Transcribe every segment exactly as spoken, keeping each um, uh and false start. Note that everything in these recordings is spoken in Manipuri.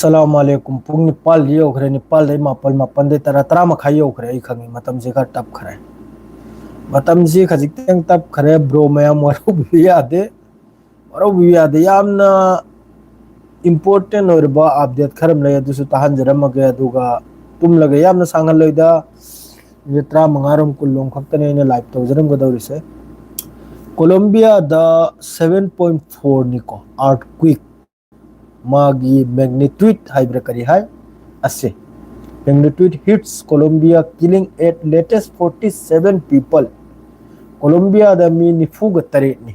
ꯑꯁꯂꯥꯃꯨ ꯑꯂꯩꯀꯨꯝ꯫ ꯄꯨꯡ ꯅꯤꯄꯥꯜꯗꯤ ꯌꯧꯈ꯭ꯔꯦ, ꯅꯤꯄꯥꯜꯗꯩ ꯃꯥꯄꯜ, ꯃꯥꯄꯜꯗꯩ ꯇꯔꯥ, ꯇꯔꯥ ꯃꯈꯥꯏ ꯌꯧꯈ꯭ꯔꯦ꯫ ꯑꯩ ꯈꯪꯉꯤ, ꯃꯇꯝꯁꯦ ꯈꯔ ꯇꯞꯈ꯭ꯔꯦ꯫ ꯃꯇꯝꯁꯤ ꯈꯖꯤꯛꯇꯪ ꯇꯞꯈ꯭ꯔꯦ, ꯕ꯭ꯔꯣ ꯃꯌꯥꯝ ꯋꯥꯔꯧꯕꯤꯕ ꯌꯥꯗꯦ, ꯋꯥꯔꯧꯕꯤꯕ ꯌꯥꯗꯦ꯫ ꯌꯥꯝꯅ ꯏꯝꯄꯣꯔꯇꯦꯟ ꯑꯣꯏꯔꯕ ꯑꯞꯗꯦꯠ ꯈꯔ ꯑꯃ ꯂꯩ, ꯑꯗꯨꯁꯨ ꯇꯥꯍꯟꯖꯔꯝꯃꯒꯦ, ꯑꯗꯨꯒ ꯇꯨꯝꯂꯒꯦ꯫ ꯌꯥꯝꯅ ꯁꯥꯡꯍꯜꯂꯣꯏꯗ, ꯃꯤꯅꯤꯠ ꯇꯔꯥꯃꯉꯥꯔꯣꯝ ꯀꯨꯟꯂꯣꯝ ꯈꯛꯇꯅꯦ ꯑꯩꯅ ꯂꯥꯏꯚ ꯇꯧꯖꯔꯝꯒꯗꯧꯔꯤꯁꯦ꯫ ꯀꯣꯂꯣꯝꯕꯤꯌꯥꯗ ꯁꯚꯦꯟ ꯄꯣꯏꯟ ꯐꯣꯔꯅꯤꯀꯣ, ꯑꯥꯔꯠꯀ꯭ꯋꯤꯛ, ꯃꯥꯒꯤ ꯃꯦꯒꯅꯤꯇ꯭ꯌꯨꯠ ꯍꯥꯏꯕ꯭ꯔꯥ ꯀꯔꯤ ꯍꯥꯏ, ꯑꯁꯦ, magnitude hits Colombia, killing at least forty seven people꯫ ꯀꯣꯂꯣꯝꯕꯤꯌꯥꯗ ꯃꯤ ꯅꯤꯐꯨꯒ ꯇꯔꯦꯠꯅꯤ,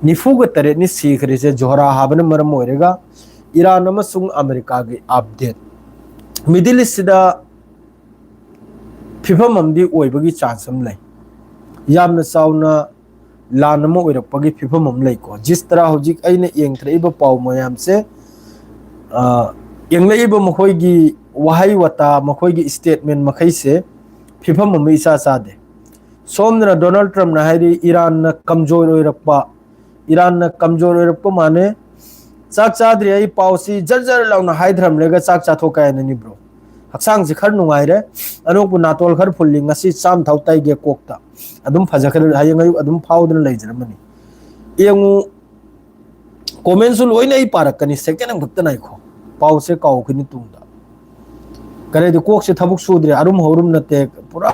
ꯅꯤꯐꯨꯒ ꯇꯔꯦꯠꯅꯤ ꯁꯤꯈ꯭ꯔꯤꯁꯦ, ꯖꯣꯍꯔꯥ ꯍꯥꯕꯅ ꯃꯔꯝ ꯑꯣꯏꯔꯒ꯫ ꯏꯔꯥꯟ ꯑꯃꯁꯨꯡ ꯑꯃꯦꯔꯤꯀꯥꯒꯤ ꯑꯞꯗꯦꯠ꯫ ꯃꯤꯗꯜ ꯏꯁꯁꯤꯗ ꯐꯤꯕꯝ ꯑꯃꯗꯤ ꯑꯣꯏꯕꯒꯤ ꯆꯥꯟꯁ ꯑꯃ ꯂꯩ꯫ ꯌꯥꯝꯅ ꯆꯥꯎꯅ ꯂꯥꯟ ꯑꯃ ꯑꯣꯏꯔꯛꯄꯒꯤ ꯐꯤꯕꯝ ꯑꯃ ꯂꯩꯀꯣ꯫ ꯖꯤꯁ ꯇꯔꯥ ꯍꯧꯖꯤꯛ ꯑꯩꯅ ꯌꯦꯡꯊꯔꯛꯏꯕ ꯄꯥꯎ ꯃꯌꯥꯝꯁꯦ, ꯑ, ꯌꯦꯡꯂꯛꯏꯕ ꯃꯈꯣꯏꯒꯤ ꯋꯥꯍꯩ ꯋꯥꯇꯥ, ꯃꯈꯣꯏꯒꯤ ꯁ꯭ꯇꯦꯠꯃꯦꯟ ꯃꯈꯩꯁꯦ ꯐꯤꯕꯝ ꯑꯃ ꯏꯆꯥ ꯆꯥꯗꯦ꯫ ꯁꯣꯝꯗꯅ ꯗꯣꯅꯥꯜꯗ ꯇ꯭ꯔꯝꯞꯅ ꯍꯥꯏꯔꯤ, ꯏꯔꯥꯟꯅ ꯀꯝꯖꯣꯔ ꯑꯣꯏꯔꯛꯄ, ꯏꯔꯥꯟꯅ ꯀꯝꯖꯣꯔ ꯑꯣꯏꯔꯛꯄ ꯃꯥꯅꯦ꯫ ꯆꯥꯛ ꯆꯥꯗ꯭ꯔꯤ ꯑꯩ ꯄꯥꯎꯁꯤ ꯖꯔ ꯖꯔ ꯂꯥꯎꯅ ꯍꯥꯏꯊꯔꯝꯂꯒ ꯆꯥꯛ ꯆꯥꯊꯣꯛ ꯀꯥꯏꯅꯅꯤ ꯕ꯭ꯔꯣ꯫ ꯍꯛꯆꯥꯡꯁꯤ ꯈꯔ ꯅꯨꯡꯉꯥꯏꯔꯦ, ꯑꯅꯣꯛꯄꯨ ꯅꯥꯇꯣꯜ ꯈꯔ ꯐꯨꯜꯂꯤ, ꯉꯁꯤ ꯆꯥꯝ ꯊꯥꯎ ꯇꯩꯒꯦ ꯀꯣꯛꯇ꯫ ꯑꯗꯨꯝ ꯐꯖꯈ꯭ꯔꯦ, ꯍꯌꯦꯡ ꯑꯌꯨꯛ ꯑꯗꯨꯝ ꯐꯥꯎꯗꯅ ꯂꯩꯖꯔꯝꯃꯅꯤ꯫ ꯌꯦꯡꯉꯨ, ꯀꯣꯃꯦꯟꯁꯨ ꯂꯣꯏꯅ ꯑꯩ ꯄꯥꯔꯛꯀꯅꯤ, ꯁꯦꯀꯦꯟ ꯑꯃꯈꯛꯇ ꯉꯥꯏꯈꯣ꯫ ꯄꯥꯎꯁꯦ ꯀꯥꯎꯈꯤꯅꯤ ꯇꯨꯡꯗ꯫ ꯀꯔꯤꯗꯤ ꯀꯣꯛꯁꯦ ꯊꯕꯛ ꯁꯨꯗ꯭ꯔꯦ, ꯑꯔꯨꯝ ꯍꯧꯔꯨꯝ ꯅꯠꯇꯦ, ꯄꯨꯔꯥ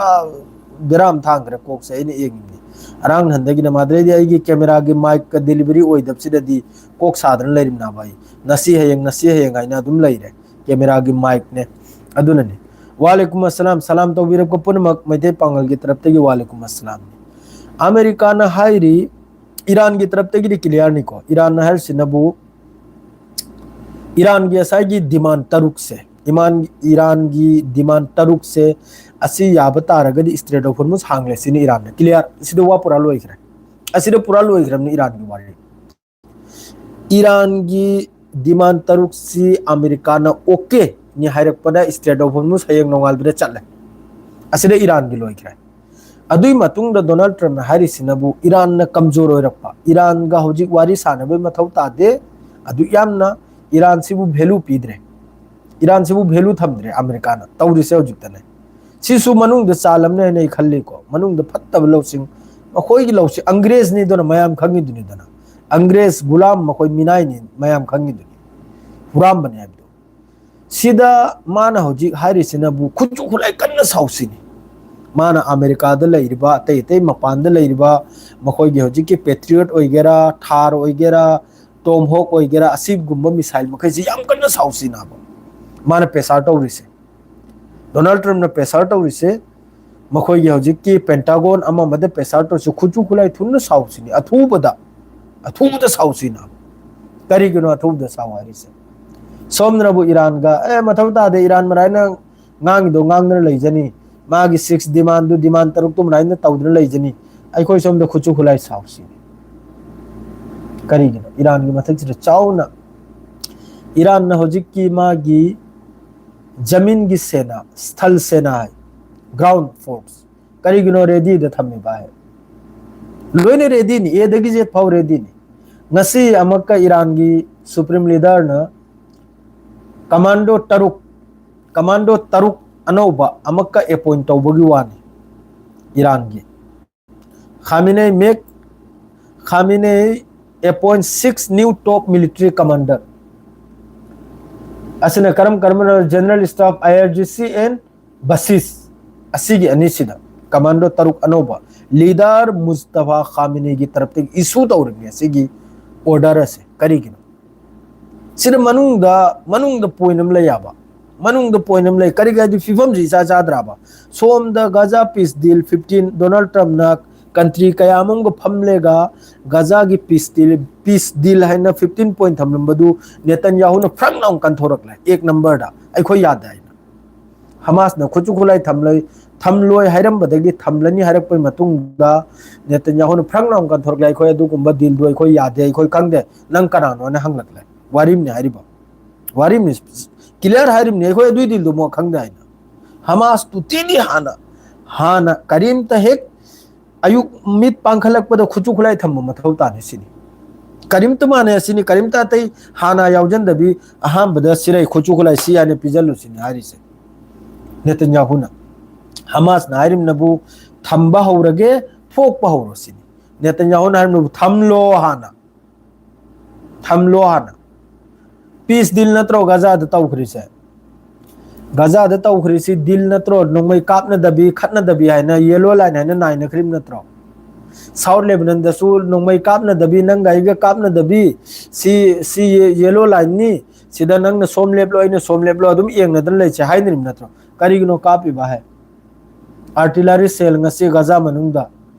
ꯕꯦꯔꯥ ꯑꯃ ꯊꯥꯡꯈ꯭ꯔꯦ ꯀꯣꯛꯁꯦ꯫ ꯑꯩꯅ ꯌꯦꯡꯉꯤꯅꯤ ꯑꯔꯥꯡ ꯅꯍꯥꯟꯗꯒꯤꯅ ꯃꯥꯗ꯭ꯔꯩꯗꯤ ꯑꯩꯒꯤ ꯀꯦꯃꯦꯔꯥꯒꯤ ꯃꯥꯏꯛꯀ ꯗꯦꯂꯤꯚꯔꯤ ꯑꯣꯏꯗꯕꯁꯤꯗꯗꯤ ꯀꯣꯛ ꯁꯥꯗꯅ ꯂꯩꯔꯤꯕꯅꯦꯕ ꯑꯩ꯫ ꯉꯁꯤ ꯍꯌꯦꯡ, ꯉꯁꯤ ꯍꯌꯦꯡ ꯍꯥꯏꯅ ꯑꯗꯨꯝ ꯂꯩꯔꯦ꯫ ꯀꯦꯃꯦꯔꯥꯒꯤ ꯃꯥꯏꯛꯅꯦ꯫ ꯑꯗꯨꯅꯅꯤ꯫ ꯋꯥꯂꯦꯀꯨꯝ ꯑꯁꯂꯥꯝ, ꯁꯂꯥꯝ ꯇꯧꯕꯤꯔꯛꯄ ꯄꯨꯝꯅꯃꯛ ꯃꯩꯇꯩ ꯄꯥꯉꯜꯒꯤ ꯇꯔꯞꯇꯒꯤ ꯋꯥꯂꯦꯀꯨꯝ ꯑꯁꯂꯥꯝꯅꯤ꯫ ꯑꯃꯦꯔꯤꯀꯥꯅ ꯍꯥꯏꯔꯤ, ꯏꯔꯥꯟꯒꯤ ꯇꯔꯞꯇꯒꯤꯗꯤ ꯀ꯭ꯂꯤꯌꯥꯔꯅꯤꯀꯣ꯫ ꯏꯔꯥꯟꯅ ꯍꯥꯏꯔꯤꯁꯤꯅꯕꯨ ꯏꯔꯥꯟꯒꯤ ꯉꯁꯥꯏꯒꯤ ꯗꯤꯃꯥꯟ ꯇꯔꯨꯛꯁꯦ, ꯏꯃꯥꯟ-, ꯏꯔꯥꯟꯒꯤ ꯗꯤꯃꯥꯟ ꯇꯔꯨꯛꯁꯦ ꯑꯁꯤ ꯌꯥꯕ ꯇꯥꯔꯒꯗꯤ ꯏꯁꯇ꯭ꯔꯦꯠ ꯑꯣꯐ ꯍꯣꯔꯃꯨꯖ ꯍꯥꯡꯂꯦ ꯁꯤꯅꯤ ꯏꯔꯥꯟꯅ꯫ ꯀ꯭ꯂꯤꯌꯥꯔ꯫ ꯁꯤꯗ ꯋꯥ ꯄꯨꯔꯥ ꯂꯣꯏꯈ꯭ꯔꯦ꯫ ꯑꯁꯤꯗ ꯄꯨꯔꯥ ꯂꯣꯏꯈ꯭ꯔꯕꯅꯤ ꯏꯔꯥꯟꯒꯤ ꯋꯥꯔꯤ꯫ ꯏꯔꯥꯟꯒꯤ ꯗꯤꯃꯥꯟ ꯇꯔꯨꯛꯁꯤ ꯑꯃꯦꯔꯤꯀꯥꯅ ꯑꯣꯀꯦ ꯅꯤ ꯍꯥꯏꯔꯛꯄꯗ ꯏꯁꯇ꯭ꯔꯦꯠ ꯑꯣꯐ ꯍꯣꯔꯃꯨꯖ ꯍꯌꯦꯡ ꯅꯣꯡꯉꯥꯜꯕꯗ ꯆꯠꯂꯦ꯫ ꯑꯁꯤꯗ ꯏꯔꯥꯟꯒꯤ ꯂꯣꯏꯈ꯭ꯔꯦ꯫ ꯑꯗꯨꯒꯤ ꯃꯇꯨꯡꯗ ꯗꯣꯅꯥꯜꯗ ꯇ꯭ꯔꯝꯞꯅ ꯍꯥꯏꯔꯤꯁꯤꯅꯕꯨ ꯏꯔꯥꯟꯅ ꯀꯝꯖꯣꯔ ꯑꯣꯏꯔꯛꯄ, ꯏꯔꯥꯟꯒ ꯍꯧꯖꯤꯛ ꯋꯥꯔꯤ ꯁꯥꯟꯅꯕꯒꯤ ꯃꯊꯧ ꯇꯥꯗꯦ, ꯑꯗꯨ ꯌꯥꯝꯅ ꯏꯔꯥꯟꯁꯤꯕꯨ ꯚꯦꯂꯨ ꯄꯤꯗ꯭ꯔꯦ꯫ ꯏꯔꯥꯟꯁꯤꯕꯨ ꯚꯦꯂꯨ ꯊꯝꯗ꯭ꯔꯦ ꯑꯃꯦꯔꯤꯀꯥꯅ ꯇꯧꯔꯤꯁꯦ ꯍꯧꯖꯤꯛꯇꯅꯦ꯫ ꯁꯤꯁꯨ ꯃꯅꯨꯡꯗ ꯆꯥꯜꯂꯝꯅꯦ ꯍꯥꯏꯅ ꯑꯩ ꯈꯜꯂꯤꯀꯣ꯫ ꯃꯅꯨꯡꯗ ꯐꯠꯇꯕ ꯂꯧꯁꯤꯡ, ꯃꯈꯣꯏꯒꯤ ꯂꯧꯁꯤꯡ, ꯑꯪꯒ꯭ꯔꯦꯖꯅꯤꯗꯅ ꯃꯌꯥꯝ ꯈꯪꯉꯤꯗꯨꯅꯤꯗꯅ꯫ ꯑꯪꯒ꯭ꯔꯦꯖ ꯒꯨꯂꯥꯝ ꯃꯈꯣꯏ ꯃꯤꯅꯥꯏꯅꯤ ꯃꯌꯥꯝ ꯈꯪꯉꯤꯗꯨꯅꯤ꯫ ꯍꯨꯔꯥꯝꯕꯅꯤ ꯍꯥꯏꯕꯗꯣ꯫ ꯁꯤꯗ ꯃꯥꯅ ꯍꯧꯖꯤꯛ ꯍꯥꯏꯔꯤꯁꯤꯅꯕꯨ ꯈꯨꯠꯁꯨ ꯈꯨꯠꯂꯥꯏ ꯀꯟꯅ ꯁꯥꯎꯁꯤꯅꯤ꯫ ꯃꯥꯅ ꯑꯃꯦꯔꯤꯀꯥꯗ ꯂꯩꯔꯤꯕ, ꯑꯇꯩ ꯑꯇꯩ ꯃꯄꯥꯟꯗ ꯂꯩꯔꯤꯕ, ꯃꯈꯣꯏꯒꯤ ꯍꯧꯖꯤꯛꯀꯤ ꯄꯦꯇ꯭ꯔꯤꯌꯣꯠ ꯑꯣꯏꯒꯦꯔꯥ, ꯊꯥꯔ ꯑꯣꯏꯒꯦꯔꯥ, ꯇꯣꯝ ꯍꯣꯛ ꯑꯣꯏꯒꯦꯔꯥ, ꯑꯁꯤꯒꯨꯝꯕ ꯃꯤꯁꯥꯏꯜ ꯃꯈꯩꯁꯤ ꯌꯥꯝ ꯀꯟꯅ ꯁꯥꯎꯁꯤꯅꯕ ꯃꯥꯅ ꯄ꯭ꯔꯦꯁꯥꯔ ꯇꯧꯔꯤꯁꯦ꯫ ꯗꯣꯅꯥꯜꯗ ꯇ꯭ꯔꯝꯞꯅ ꯄ꯭ꯔꯦꯁꯥꯔ ꯇꯧꯔꯤꯁꯦ, ꯃꯈꯣꯏꯒꯤ ꯍꯧꯖꯤꯛꯀꯤ ꯄꯦꯟꯇꯥꯒꯣꯟ ꯑꯃ ꯑꯃꯗ ꯄ꯭ꯔꯦꯁꯥꯔ ꯇꯧꯔꯤꯁꯦ, ꯈꯨꯠꯁꯨ ꯈꯨꯠꯂꯥꯏ ꯊꯨꯅ ꯁꯥꯎꯁꯤꯅꯤ, ꯑꯊꯨꯕꯗ, ꯑꯊꯨꯕꯗ ꯁꯥꯎꯁꯤꯅ꯫ ꯀꯔꯤꯒꯤꯅꯣ ꯑꯊꯨꯕꯗ ꯁꯥꯎ ꯍꯥꯏꯔꯤꯁꯦ? ꯁꯣꯝꯗꯅꯕꯨ ꯏꯔꯥꯟꯒ, "ꯑꯦ, ꯃꯊꯧ ꯇꯥꯗꯦ, ꯏꯔꯥꯟ ꯃꯔꯥꯏꯅ ꯉꯥꯡꯉꯤꯗꯣ ꯉꯥꯡꯗꯅ ꯂꯩꯖꯅꯤ, ꯃꯥꯒꯤ ꯁꯤꯛꯁ ꯗꯤꯃꯥꯟꯗꯨ, ꯗꯤꯃꯥꯟ ꯇꯔꯨꯛꯇꯨ ꯃꯔꯥꯏꯅ ꯇꯧꯗꯅ ꯂꯩꯖꯅꯤ, ꯑꯩꯈꯣꯏ ꯁꯣꯝꯗ ꯈꯨꯠꯁꯨ ꯈꯨꯠꯂꯥꯏ ꯁꯥꯎꯁꯤꯅꯤ"꯫ ꯀꯔꯤꯒꯤꯅꯣ? ꯏꯔꯥꯟꯒꯤ ꯃꯊꯛꯁꯤꯗ ꯆꯥꯎꯅ, ꯏꯔꯥꯟꯅ ꯍꯧꯖꯤꯛꯀꯤ ꯃꯥꯒꯤ ꯖꯃꯤꯟꯒꯤ ꯁꯦꯅꯥ, ꯁ꯭ꯊꯜ ꯁꯦꯅꯥ ꯍꯥꯏ, ꯒ꯭ꯔꯥꯎꯟ ꯐꯣꯔꯁ, ꯀꯔꯤꯒꯤꯅꯣ ꯔꯦꯗꯤꯗ ꯊꯝꯃꯤꯕ ꯍꯥꯏ? ꯂꯣꯏꯅ ꯔꯦꯗꯤꯅꯤ, ꯑꯦꯗꯒꯤ ꯖꯦꯠ ꯐꯥꯎ ꯔꯦꯗꯤꯅꯤ꯫ ꯉꯁꯤ ꯑꯃꯨꯛꯀ ꯏꯔꯥꯟꯒꯤ ꯁꯨꯄ꯭ꯔꯤꯝ ꯂꯤꯗꯔꯅ ꯀꯃꯥꯟꯗꯣ ꯇꯔꯨꯛ, ꯀꯃꯥꯟꯗꯣ ꯇꯔꯨꯛ ꯑꯅꯧꯕ ꯑꯃꯨꯛꯀ ꯑꯦꯄꯣꯏꯟ ꯇꯧꯕꯒꯤ ꯋꯥꯅꯤ꯫ ꯏꯔꯥꯟꯒꯤ Khamenei make, Khamenei appoint six new top military commander꯫ ꯑꯁꯤꯅ ꯀꯔꯝ ꯀꯔꯝꯕꯅꯣ? General Staff, I R G C and Basij꯫ ꯑꯁꯤꯒꯤ ꯑꯅꯤꯁꯤꯗ ꯀꯃꯥꯟꯗꯣ ꯇꯔꯨꯛ ꯑꯅꯧꯕ ꯂꯤꯗꯔ ꯃꯨꯁꯇꯐꯥ ꯈꯥꯃꯤꯅꯤꯒꯤ ꯇꯔꯞꯇꯒꯤ ꯏꯁꯨ ꯇꯧꯔꯤꯕꯅꯤ ꯑꯁꯤꯒꯤ ꯑꯣꯔꯗꯔ ꯑꯁꯦ꯫ ꯀꯔꯤꯒꯤꯅꯣ? ꯁꯤꯗ ꯃꯅꯨꯡꯗ, ꯃꯅꯨꯡꯗ ꯄꯣꯏꯟ ꯑꯃ ꯂꯩ ꯌꯥꯕ꯫ ꯃꯅꯨꯡꯗ ꯄꯣꯏꯟ ꯑꯃ ꯂꯩ꯫ ꯀꯔꯤꯒꯤ ꯍꯥꯏꯗꯤ ꯐꯤꯕꯝꯁꯤ ꯏꯆꯥ ꯆꯥꯗ꯭ꯔꯕ? ꯁꯣꯝꯗ ꯒꯥꯖꯥ ꯄꯤꯁ ꯗꯤꯜ ꯐꯤꯐꯇꯤꯟ, ꯗꯣꯅꯥꯜꯗ ꯇ꯭ꯔꯝꯞꯅ ꯀꯟꯇ꯭ꯔꯤ ꯀꯌꯥ ꯑꯃꯒ ꯐꯝꯂꯦꯒ ꯒꯥꯖꯥꯒꯤ ꯄꯤꯁ ꯗꯤꯜ, ꯄꯤꯁ ꯗꯤꯜ ꯍꯥꯏꯅ ꯐꯤꯐꯇꯤꯟ ꯄꯣꯏꯟ ꯊꯝꯂꯝꯕꯗꯨ ꯅꯦꯇꯟꯌꯥꯍꯨꯅ ꯐ꯭ꯔꯪ ꯂꯥꯎꯅ ꯀꯟꯊꯣꯔꯛꯂꯦ ꯑꯦꯛ ꯅꯝꯕꯔꯗ꯫ ꯑꯩꯈꯣꯏ ꯌꯥꯗꯦ ꯍꯥꯏꯅ꯫ ꯍꯃꯥꯁꯅ ꯈꯨꯠꯁꯨ ꯈꯨꯠꯂꯥꯏ ꯊꯝꯂꯣꯏ, ꯊꯝꯂꯣꯏ ꯍꯥꯏꯔꯝꯕꯗꯒꯤ ꯊꯝꯂꯅꯤ ꯍꯥꯏꯔꯛꯄꯒꯤ ꯃꯇꯨꯡꯗ ꯅꯦꯇꯟꯌꯥꯍꯨꯅ ꯐ꯭ꯔꯪ ꯂꯥꯎꯅ ꯀꯟꯊꯣꯔꯛꯂꯦ, "ꯑꯩꯈꯣꯏ ꯑꯗꯨꯒꯨꯝꯕ ꯗꯤꯜꯗꯨ ꯑꯩꯈꯣꯏ ꯌꯥꯗꯦ, ꯑꯩꯈꯣꯏ ꯈꯪꯗꯦ, ꯅꯪ ꯀꯅꯥꯅꯣ?" ꯍꯥꯏꯅ ꯍꯪꯂꯛꯂꯦ꯫ ꯋꯥꯔꯤꯝꯅꯤ ꯍꯥꯏꯔꯤꯕ꯫ ꯋꯥꯔꯤꯝꯅꯤ, ꯀ꯭ꯂꯤꯌꯥꯔ ꯍꯥꯏꯔꯤꯝꯅꯤ, "ꯑꯩꯈꯣꯏ ꯑꯗꯨꯏ ꯗꯤꯜꯗꯨ ꯑꯃꯨꯛ ꯈꯪꯗꯦ" ꯍꯥꯏꯅ꯫ ꯍꯃꯥꯁ ꯇꯣꯇꯦꯂꯤ ꯍꯥꯟꯅ, ꯍꯥꯟꯅ ꯀꯔꯤꯝꯇ ꯍꯦꯛ ꯑꯌꯨꯛ ꯃꯤꯠ ꯄꯥꯡꯈꯠꯂꯛꯄꯗ ꯈꯨꯠꯁꯨ ꯈꯨꯠꯂꯥꯏ ꯊꯝꯕ ꯃꯊꯧ ꯇꯥꯅꯤ ꯁꯤꯅꯤ꯫ ꯀꯔꯤꯝꯇ ꯃꯥꯟꯅꯩ ꯑꯁꯤꯅꯤ, ꯀꯔꯤꯝꯇ ꯑꯇꯩ ꯍꯥꯟꯅ ꯌꯥꯎꯖꯟꯗꯕꯤ ꯑꯍꯥꯟꯕꯗ ꯁꯤꯔꯩ ꯈꯨꯠꯁꯨ ꯈꯨꯠꯂꯥꯏ ꯁꯤ ꯍꯥꯏꯅ ꯄꯤꯖꯜꯂꯨ ꯁꯤꯅꯤ ꯍꯥꯏꯔꯤꯁꯦ ꯅꯦꯇꯟꯌꯥꯍꯨꯅ꯫ ꯍꯃꯥꯁꯅ ꯍꯥꯏꯔꯤꯕꯅꯕꯨ ꯊꯝꯕ ꯍꯧꯔꯒꯦ, ꯊꯣꯛꯄ ꯍꯧꯔꯣ ꯁꯤꯅꯤ꯫ ꯅꯦꯇꯟꯌꯥꯍꯨꯅ ꯍꯥꯏꯔꯤꯕꯅꯕꯨ ꯊꯝꯂꯣ ꯍꯥꯟꯅ, ꯊꯝꯂꯣ ꯍꯥꯟꯅ꯫ ꯄꯤꯁ ꯗꯤꯜ ꯅꯠꯇ꯭ꯔꯣ ꯒꯖꯥꯗ ꯇꯧꯈ꯭ꯔꯤꯁꯦ? ꯒꯖꯥꯗ ꯇꯧꯈ꯭ꯔꯤꯁꯤ ꯗꯤꯜ ꯅꯠꯇ꯭ꯔꯣ? ꯅꯣꯡꯃꯩ ꯀꯥꯞꯅꯗꯕꯤ, ꯈꯠꯅꯗꯕꯤ ꯍꯥꯏꯅ ꯌꯦꯂꯣ ꯂꯥꯏꯟ ꯍꯥꯏꯅ ꯅꯥꯏꯅꯈ꯭ꯔꯤꯕ ꯅꯠꯇ꯭ꯔꯣ? ꯁꯥꯎꯠ ꯂꯦꯕꯅꯟꯗꯁꯨ ꯅꯣꯡꯃꯩ ꯀꯥꯞꯅꯗꯕꯤ, ꯅꯪꯒ ꯑꯩꯒ ꯀꯥꯞꯅꯗꯕꯤ, ꯁꯤ, ꯁꯤ ꯌꯦꯂꯣ ꯂꯥꯏꯟꯅꯤ, ꯁꯤꯗ ꯅꯪꯅ ꯁꯣꯝ ꯂꯦꯞꯂꯣ, ꯑꯩꯅ ꯁꯣꯝ ꯂꯦꯞꯂꯣ, ꯑꯗꯨꯝ ꯌꯦꯡꯅꯗꯅ ꯂꯩꯁꯦ ꯍꯥꯏꯅꯔꯤꯕ ꯅꯠꯇ꯭ꯔꯣ? ꯀꯔꯤꯒꯤꯅꯣ ꯀꯥꯞꯄꯤꯕ ꯍꯥꯏ? ꯑꯥꯔꯇꯤꯂꯔꯤ ꯁꯦꯜ ꯉꯁꯤ ꯒꯖꯥ ꯃꯅꯨꯡꯗ,